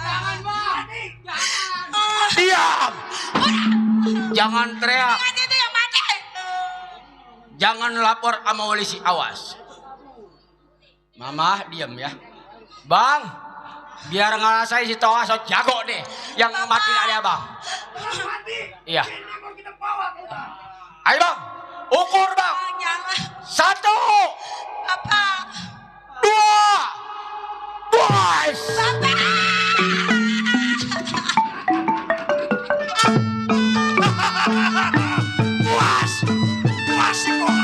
Jangan, Bang. Jangan. Diam. Jangan teriak. Jangan itu yang mati. Jangan lapor sama polisi, awas. Mama diam ya. Bang, biar ngerasain si Toha so jago deh. Yang mati ada bang. Iya. Ayo bang, ukur bang. Jangan. 1, Bapak. 2, boys. Puas. Puas sih kok.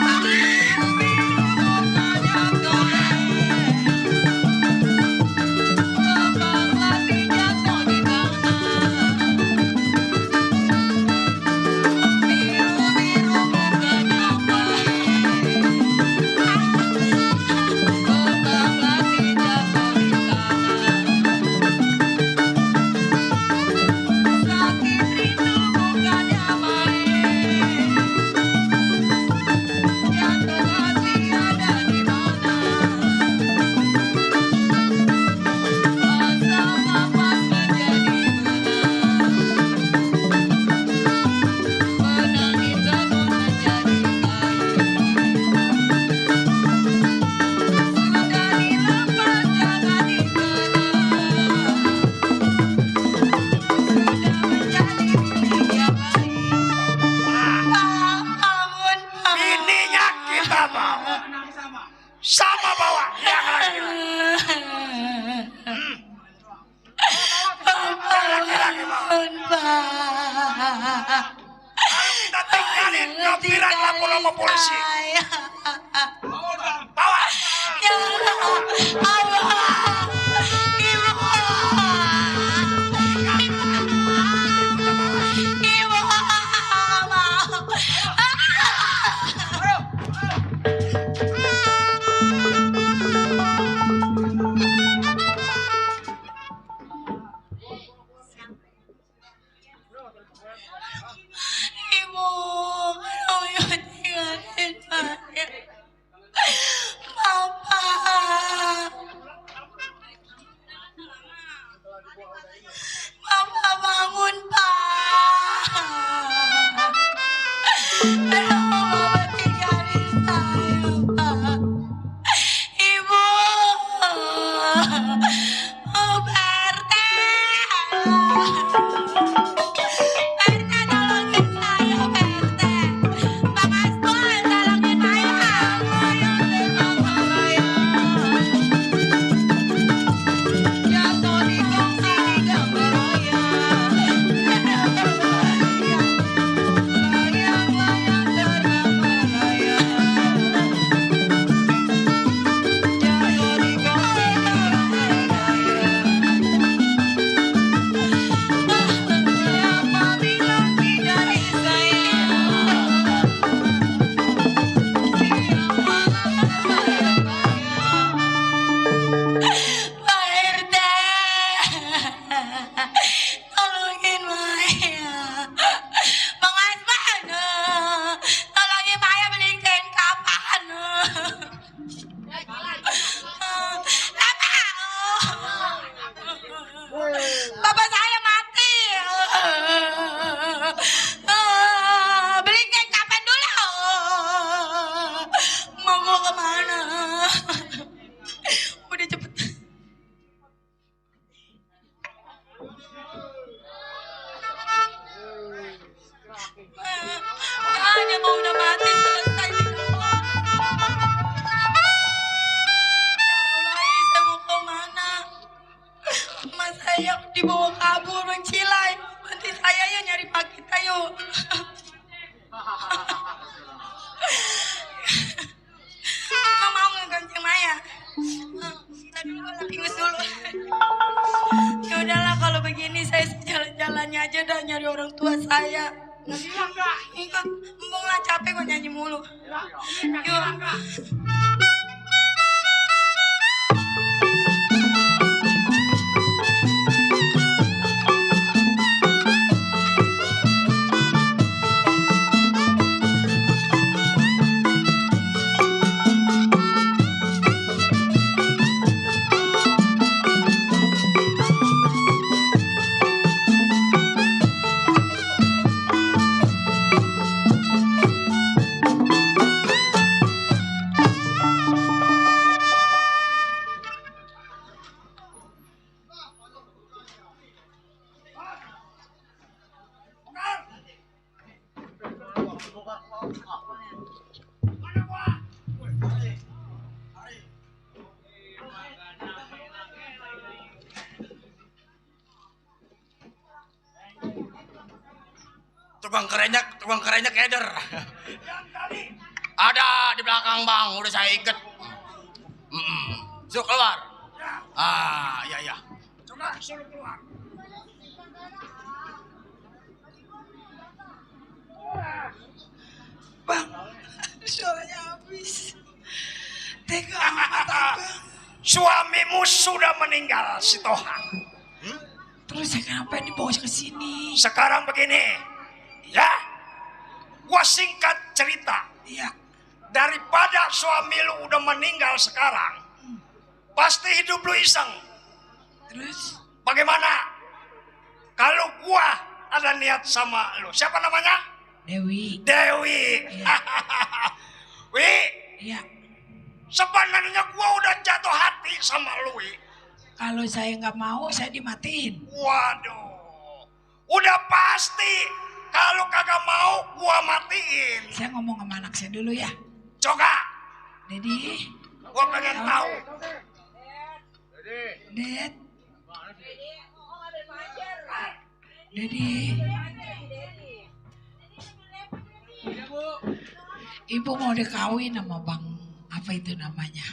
Bininya kita bawa. Sama bawa yang laki-laki. Yang laki-laki bawa. Kalau kita tinggalin, kapiran lapor sama polisi. Bawa. Ibu, kalau ibu tinggalin saya. Bapak. Bapak bangun, Pak. Kenapa Bapak tinggalin saya, Pak? Ibu. Oh, Pak RT. saya dibawa kabur Bang Cilai. Nanti saya yang nyari Pak kita yuk. Mama mau ngegonceng Maya? Kita dulu pingus dulu. Ya udahlah kalau begini saya jalan-jalannya aja dah nyari orang tua saya. Ikut, embung lah capek kok nyanyi mulu. Yuk. Tukang kerennya keder. Ada di belakang bang, udah saya ikat. Suruh keluar. Iya. Coba suruh keluar. Bang, suaranya habis. Tega amat Bang. Suamimu sudah meninggal, si Tohang. Terus saya kenapa dibawa ke sini? Sekarang begini, ya, gua singkat cerita. Iya. Daripada suami lu udah meninggal sekarang, pasti hidup lu iseng. Terus? Bagaimana kalau gua ada niat sama lu? Siapa namanya? Dewi. Iya. Wi. Iya. Sebenarnya gua udah jatuh hati sama lu, Wi. Kalau saya nggak mau, saya dimatiin. Waduh, udah pasti. Kalau kagak mau, gua matiin. Saya ngomong sama anak saya dulu ya. Coba. Dedi. Gua pengen tahu. Ded. Dedi. Ibu mau dikawin sama Bang, apa itu namanya?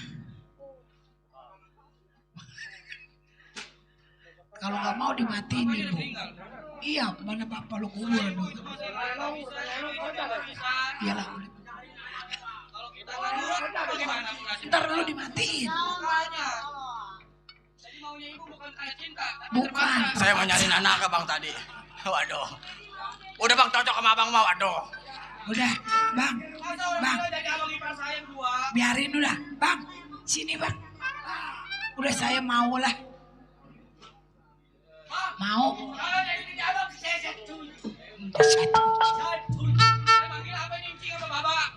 Kalau nggak mau dimatiin ibu. Iya, mana bapak lu kubur dulu. Iyalah. Ntar lu dimatiin. Bukan. Saya mau nyariin anak bang tadi. Waduh. Udah bang cocok sama abang mau. Waduh. Udah, bang. Biarin udah, bang. Sini bang. Udah saya mau lah. Mau.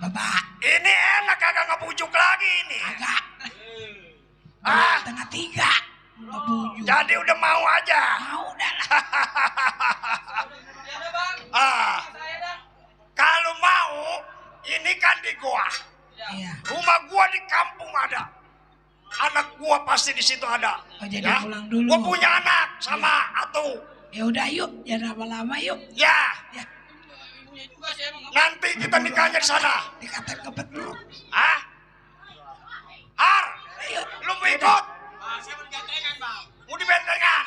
Bapak. Ini enak kagak ngebujuk lagi ini. Agak. Tengah 3. Ngebujuk. Jadi udah mau aja. Mau dah lah. Kalau mau, ini kan di gua. Iya. Rumah gua di kampung ada. Anak gua pasti di situ ada. Oh, jadi pulang dulu. Gua punya anak sama Atu. Ya udah yuk, jangan lama-lama yuk. Ya. Ya. Nanti kita nikahnya di sana. Dikatain kebetulan. Hah? Har, Ayo. lu mau ikut? Saya mau dibentengan, bang. Mau dibentengan?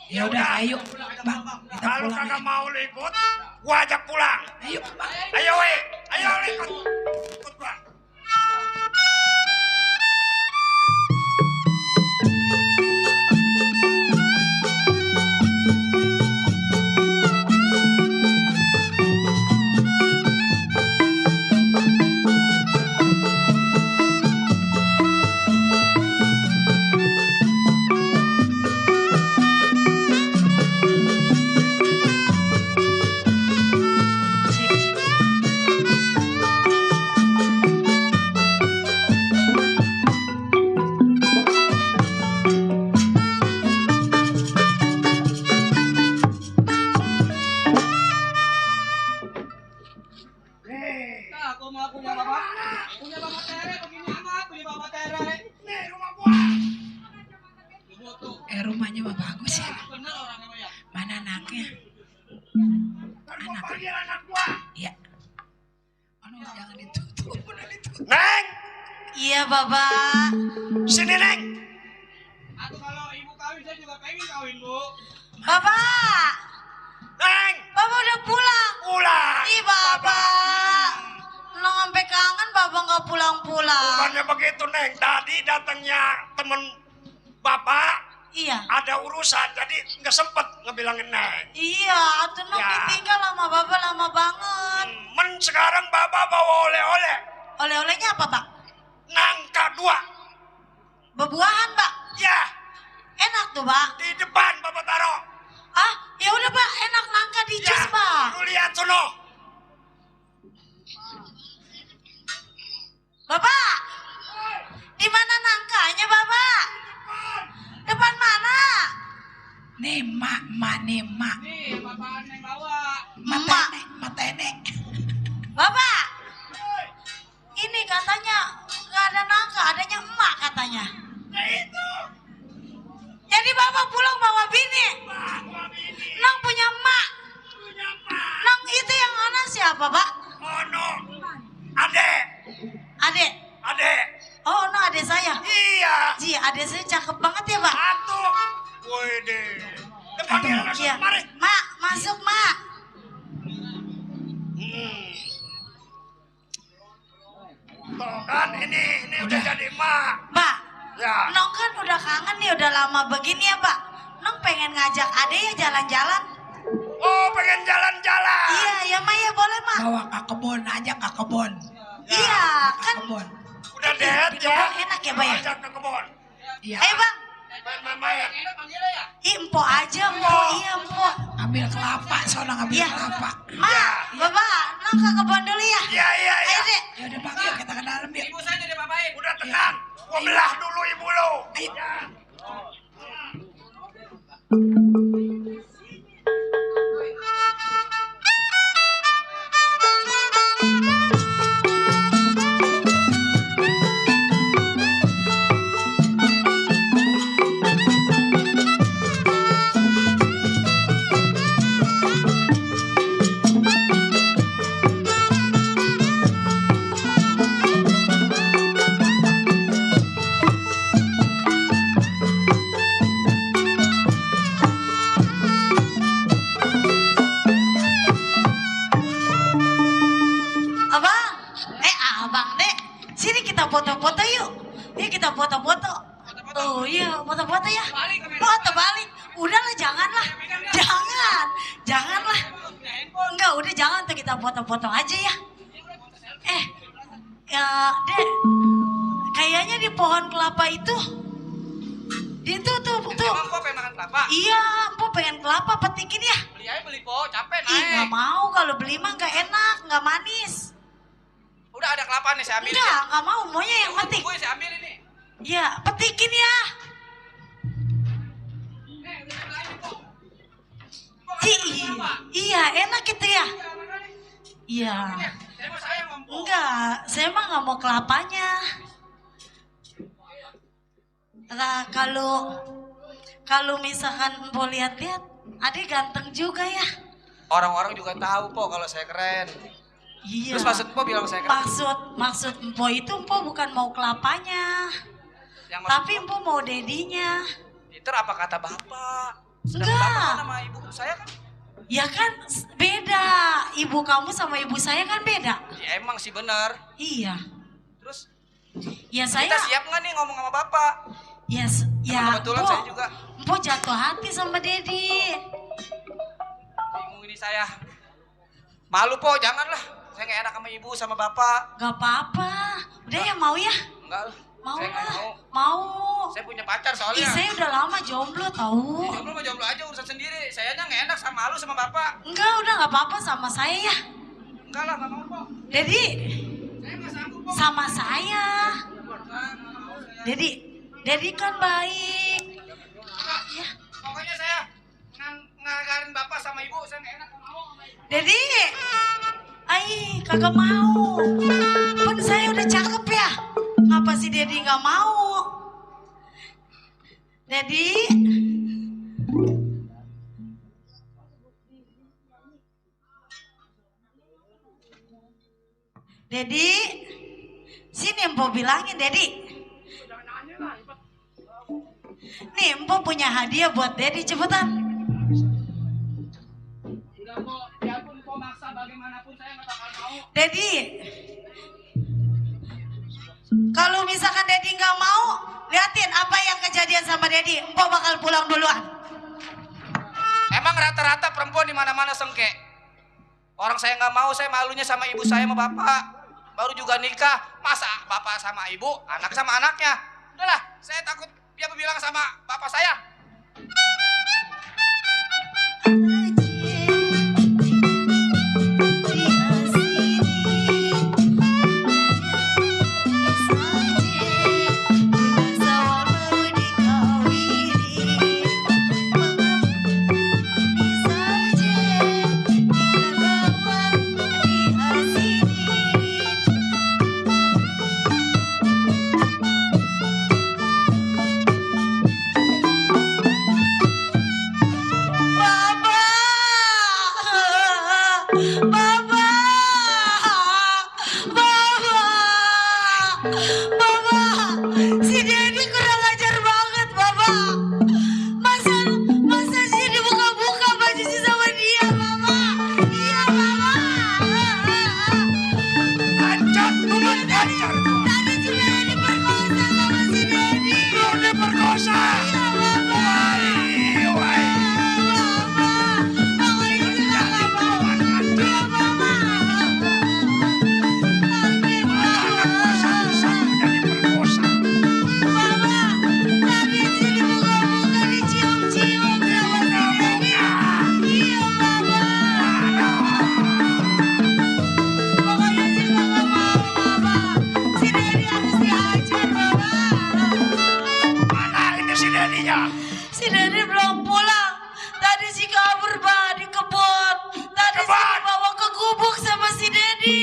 Ya udah, ayo, bang. Kita Kalau pulang. kagak mau lu ikut, gua ajak pulang. Ayo, bang. Ayo, we. Ayo lu ikut. Ikut gua. mah bagus ya. Mana anaknya? Anak gua. Iya. Aduh, jangan ditutup. Neng, Iya, Bapak. sini Neng. Atau kalau ibu kawin saya juga pengen kawin, Bu. Bapak. Neng, Bapak udah pulang. pulang. Ih, Bapak. Lo sampai kangen Bapak nggak pulang-pulang. Bukannya begitu Neng, tadi datangnya temen Bapak. Iya. Ada urusan, jadi nggak sempet ngebilangin Neng. Iya, tuh Nong Ya. ditinggal sama Bapak lama banget. Men sekarang Bapak bawa oleh-oleh. Oleh-olehnya apa, Pak? Nangka 2. Bebuahan, Pak. Ya, Enak tuh, Pak. di depan Bapak taruh. Ah, ya udah, Pak. Enak nangka di jus, Pak. Lu lihat sono. Bapak. Di mana nangkanya, Bapak? Depan mana? Nih, bapak Neng bawa. Mata enek. Bapak. Ini katanya nggak ada nangka, adanya emak katanya. Nah itu. Jadi Bapak pulang bawa bini. Nong punya emak. Nong itu yang mana siapa, Pak? Oh no. Adek. Adek. Adek. Oh, no, adek saya. Iya. Ji, adek saya cakep banget ya, Pak. Satu. Wede. Panggil masuk Iya. kemari. Mak, masuk, Mak. Tuh kan ini udah jadi emak. Pak, Ya. Nong kan udah kangen nih, udah lama begini ya, Pak. Nong pengen ngajak adek ya jalan-jalan. Oh, pengen jalan-jalan. Iya, ya, Mak, ya boleh, Mak. Bawa ke kebun aja, ke kebun. Iya, kan. Kebun. Udah dead Di ya. kebun enak ya, Pak, ya? Ajak ke kebun. Iya. Ayo, Bang. Main-main. Ih, empok aja, empok. Iya, empok. Ambil kelapa, soalnya ngambil Iya. kelapa. Mak, Bapak, Nong ke kebun dulu ya. Iya, iya, iya. Ayo, Dek. Ya udah Bang, yuk kita ke dalam yuk. Ibu saya jadi bapain. Udah tenang. Gua belah dulu ibu lu. Ayo. Ya. Abang, Dek. Sini kita foto-foto yuk. Yuk kita foto-foto. Oh iya, foto-foto ya. Foto balik. Udahlah, janganlah. Janganlah. Enggak, udah jangan tuh, kita foto-foto aja ya. Ya, Dek. Kayaknya di pohon kelapa itu. Itu tuh. Emang kok pengen makan kelapa? Iya, Mpok pengen kelapa, petikin ya. Beli aja beli po, capek Ih, naik. nggak mau, kalau beli mah nggak enak, nggak manis. Udah ada kelapa nih, saya ambil. Nggak mau, maunya yang petik. Gue saya ambil ini. Ya, petikin ya. Iya, enak gitu ya. Iya. Saya mau sayang om. Enggak, saya mah nggak mau kelapanya. Nah, kalau misalkan mau lihat-lihat, Ade ganteng juga ya. Orang-orang juga tahu po kalau saya keren. Iya. Terus maksud po bilang saya keren. Maksud Empo itu Empo bukan mau kelapanya, Yang maksud tapi Empo mau dedinya. Peter apa kata bapak? Enggak. Bapak kan sama ibu saya kan? Ya kan beda. Ibu kamu sama ibu saya kan beda. Ya emang sih bener. Iya. Terus Ya saya. kita siap nggak nih ngomong sama bapak? Ya, Emang kebetulan Empo, saya juga. Empo jatuh hati sama Dedi. Bingung ini saya. Malu po, janganlah. Saya nggak enak sama ibu sama bapak. Gak apa-apa. Udah ya, mau ya? Enggak lah. Mau Saya nggak lah. mau. Mau. Saya punya pacar Ih, soalnya. saya udah lama jomblo tahu. Jomblo mah jomblo aja urusan sendiri. Sayanya nggak enak sama lu sama bapak. Enggak, udah nggak apa-apa sama saya ya. Enggak lah, nggak mau po. Dedi, Saya nggak sanggup po. sama saya. Dedi kan baik. Ya. Pokoknya saya ngagarin bapak sama ibu, saya nggak enak nggak mau sama ibu. Dedi, kagak mau. Pun saya udah cakep ya. Ngapa sih Dedi nggak mau? Dedi, Dedi, sini Empo bilangin Dedi. Nih Empo punya hadiah buat Dedi, cepetan. Udah kok, biarpun kau maksa bagaimanapun saya nggak bakal mau. Dedi, kalau misalkan Dedi nggak mau, liatin apa yang kejadian sama Dedi. Empo bakal pulang duluan. Emang rata-rata perempuan di mana-mana sengke. Orang saya nggak mau, saya malunya sama ibu saya sama bapak. Baru juga nikah, masa bapak sama ibu, anak sama anaknya. Udahlah, saya takut dia bilang sama bapak saya. Si Dedi belum pulang. Tadi si kabur di kebun. Tadi si dibawa ke gubuk sama si Dedi.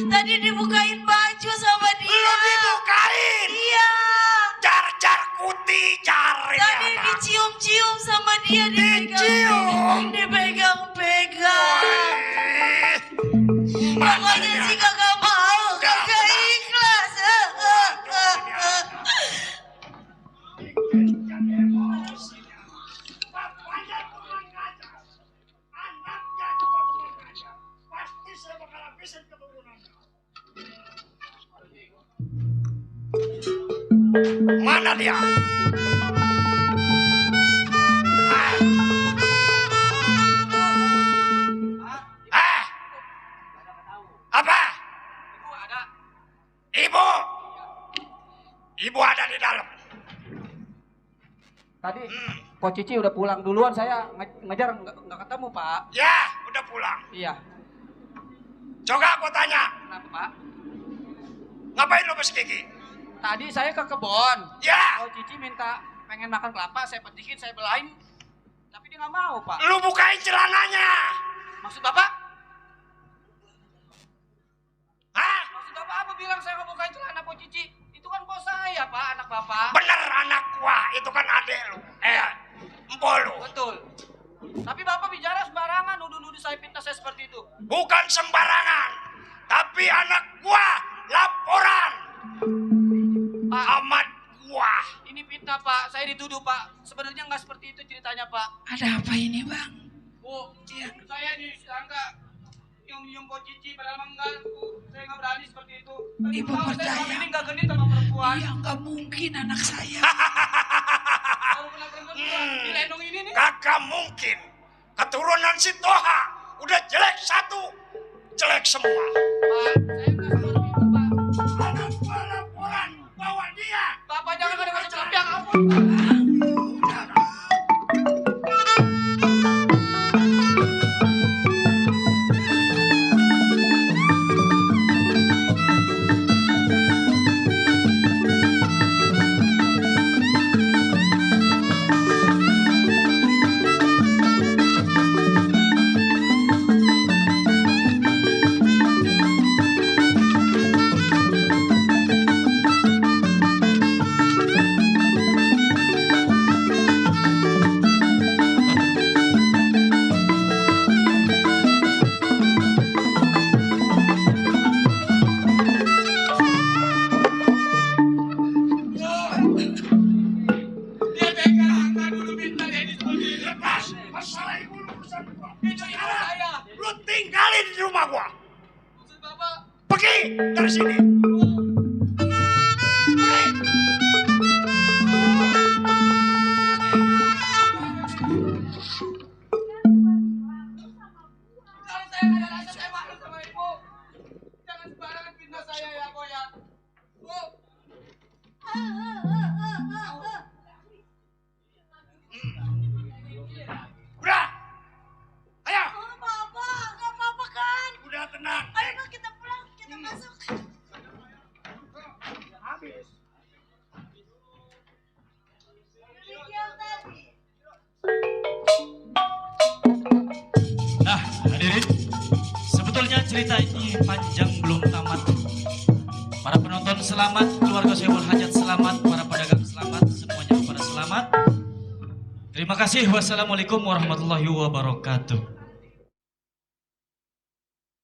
Tadi dibukain baju sama dia. Belum dibukain? Iya. Jar kuti cari. Tadi dicium-cium sama dia. Dipegang-pegang. Pokoknya si kakak mau. Kakak ikhlas. Mana dia? Apa? Ibu? Ibu ada di dalam. Tadi Po Cici udah pulang duluan, saya ngejar nggak ketemu Pak. Ya, udah pulang. Iya. Coba aku tanya, Kenapa Pak? ngapain lu Mas Kiki? Tadi saya ke kebun. Ya, Po Cici minta pengen makan kelapa, saya petikin, saya belain. Tapi dia nggak mau Pak. lu bukain celananya. Maksud Bapak? Hah? Maksud Bapak apa bilang saya nggak bukain celana Po Cici? Itu kan bos saya Pak, anak Bapak. Bener anak gua, itu kan adek lu. Empo lu. Betul. Tapi Bapak bicara sembarangan, nuduh-nuduh saya fitnah saya seperti itu. Bukan sembarangan. Tapi anak gua laporan. Pak, Amat gua. ini fitnah Pak, saya dituduh Pak. Sebenarnya nggak seperti itu ceritanya Pak. Ada apa ini Bang? Bu, saya disangka nyium-nyium Po Cici, padahal mah enggak, Bu. Saya nggak berani seperti itu. Ibu Tahu percaya. saya selama ini nggak genit sama perempuan. Iya nggak mungkin anak saya. Kalau pernah perempuan dilendong ini nih. Kagak mungkin. Keturunan si Toha udah jelek satu, jelek semua. Pak, saya nggak seperti itu Pak. Anak gua laporan, bawa dia. Bapak jangan ada masuk tapi yang ampun Pak. dari sini. Kalau saya nggak ada rasa, saya malu sama ibu. Jangan sembarangan fitnah saya ya, Bo ya. Bu. Udah. Ayo. Papa, nggak apa-apa kan? Udah tenang. Ayo Pak, kita pulang, kita masuk. Habis. Yang tadi. Nah, hadirin, sebetulnya cerita ini panjang belum tamat. Para penonton selamat, keluarga Syaiful Hajat selamat, para pedagang selamat, semuanya pada selamat. Terima kasih. Wassalamualaikum warahmatullahi wabarakatuh.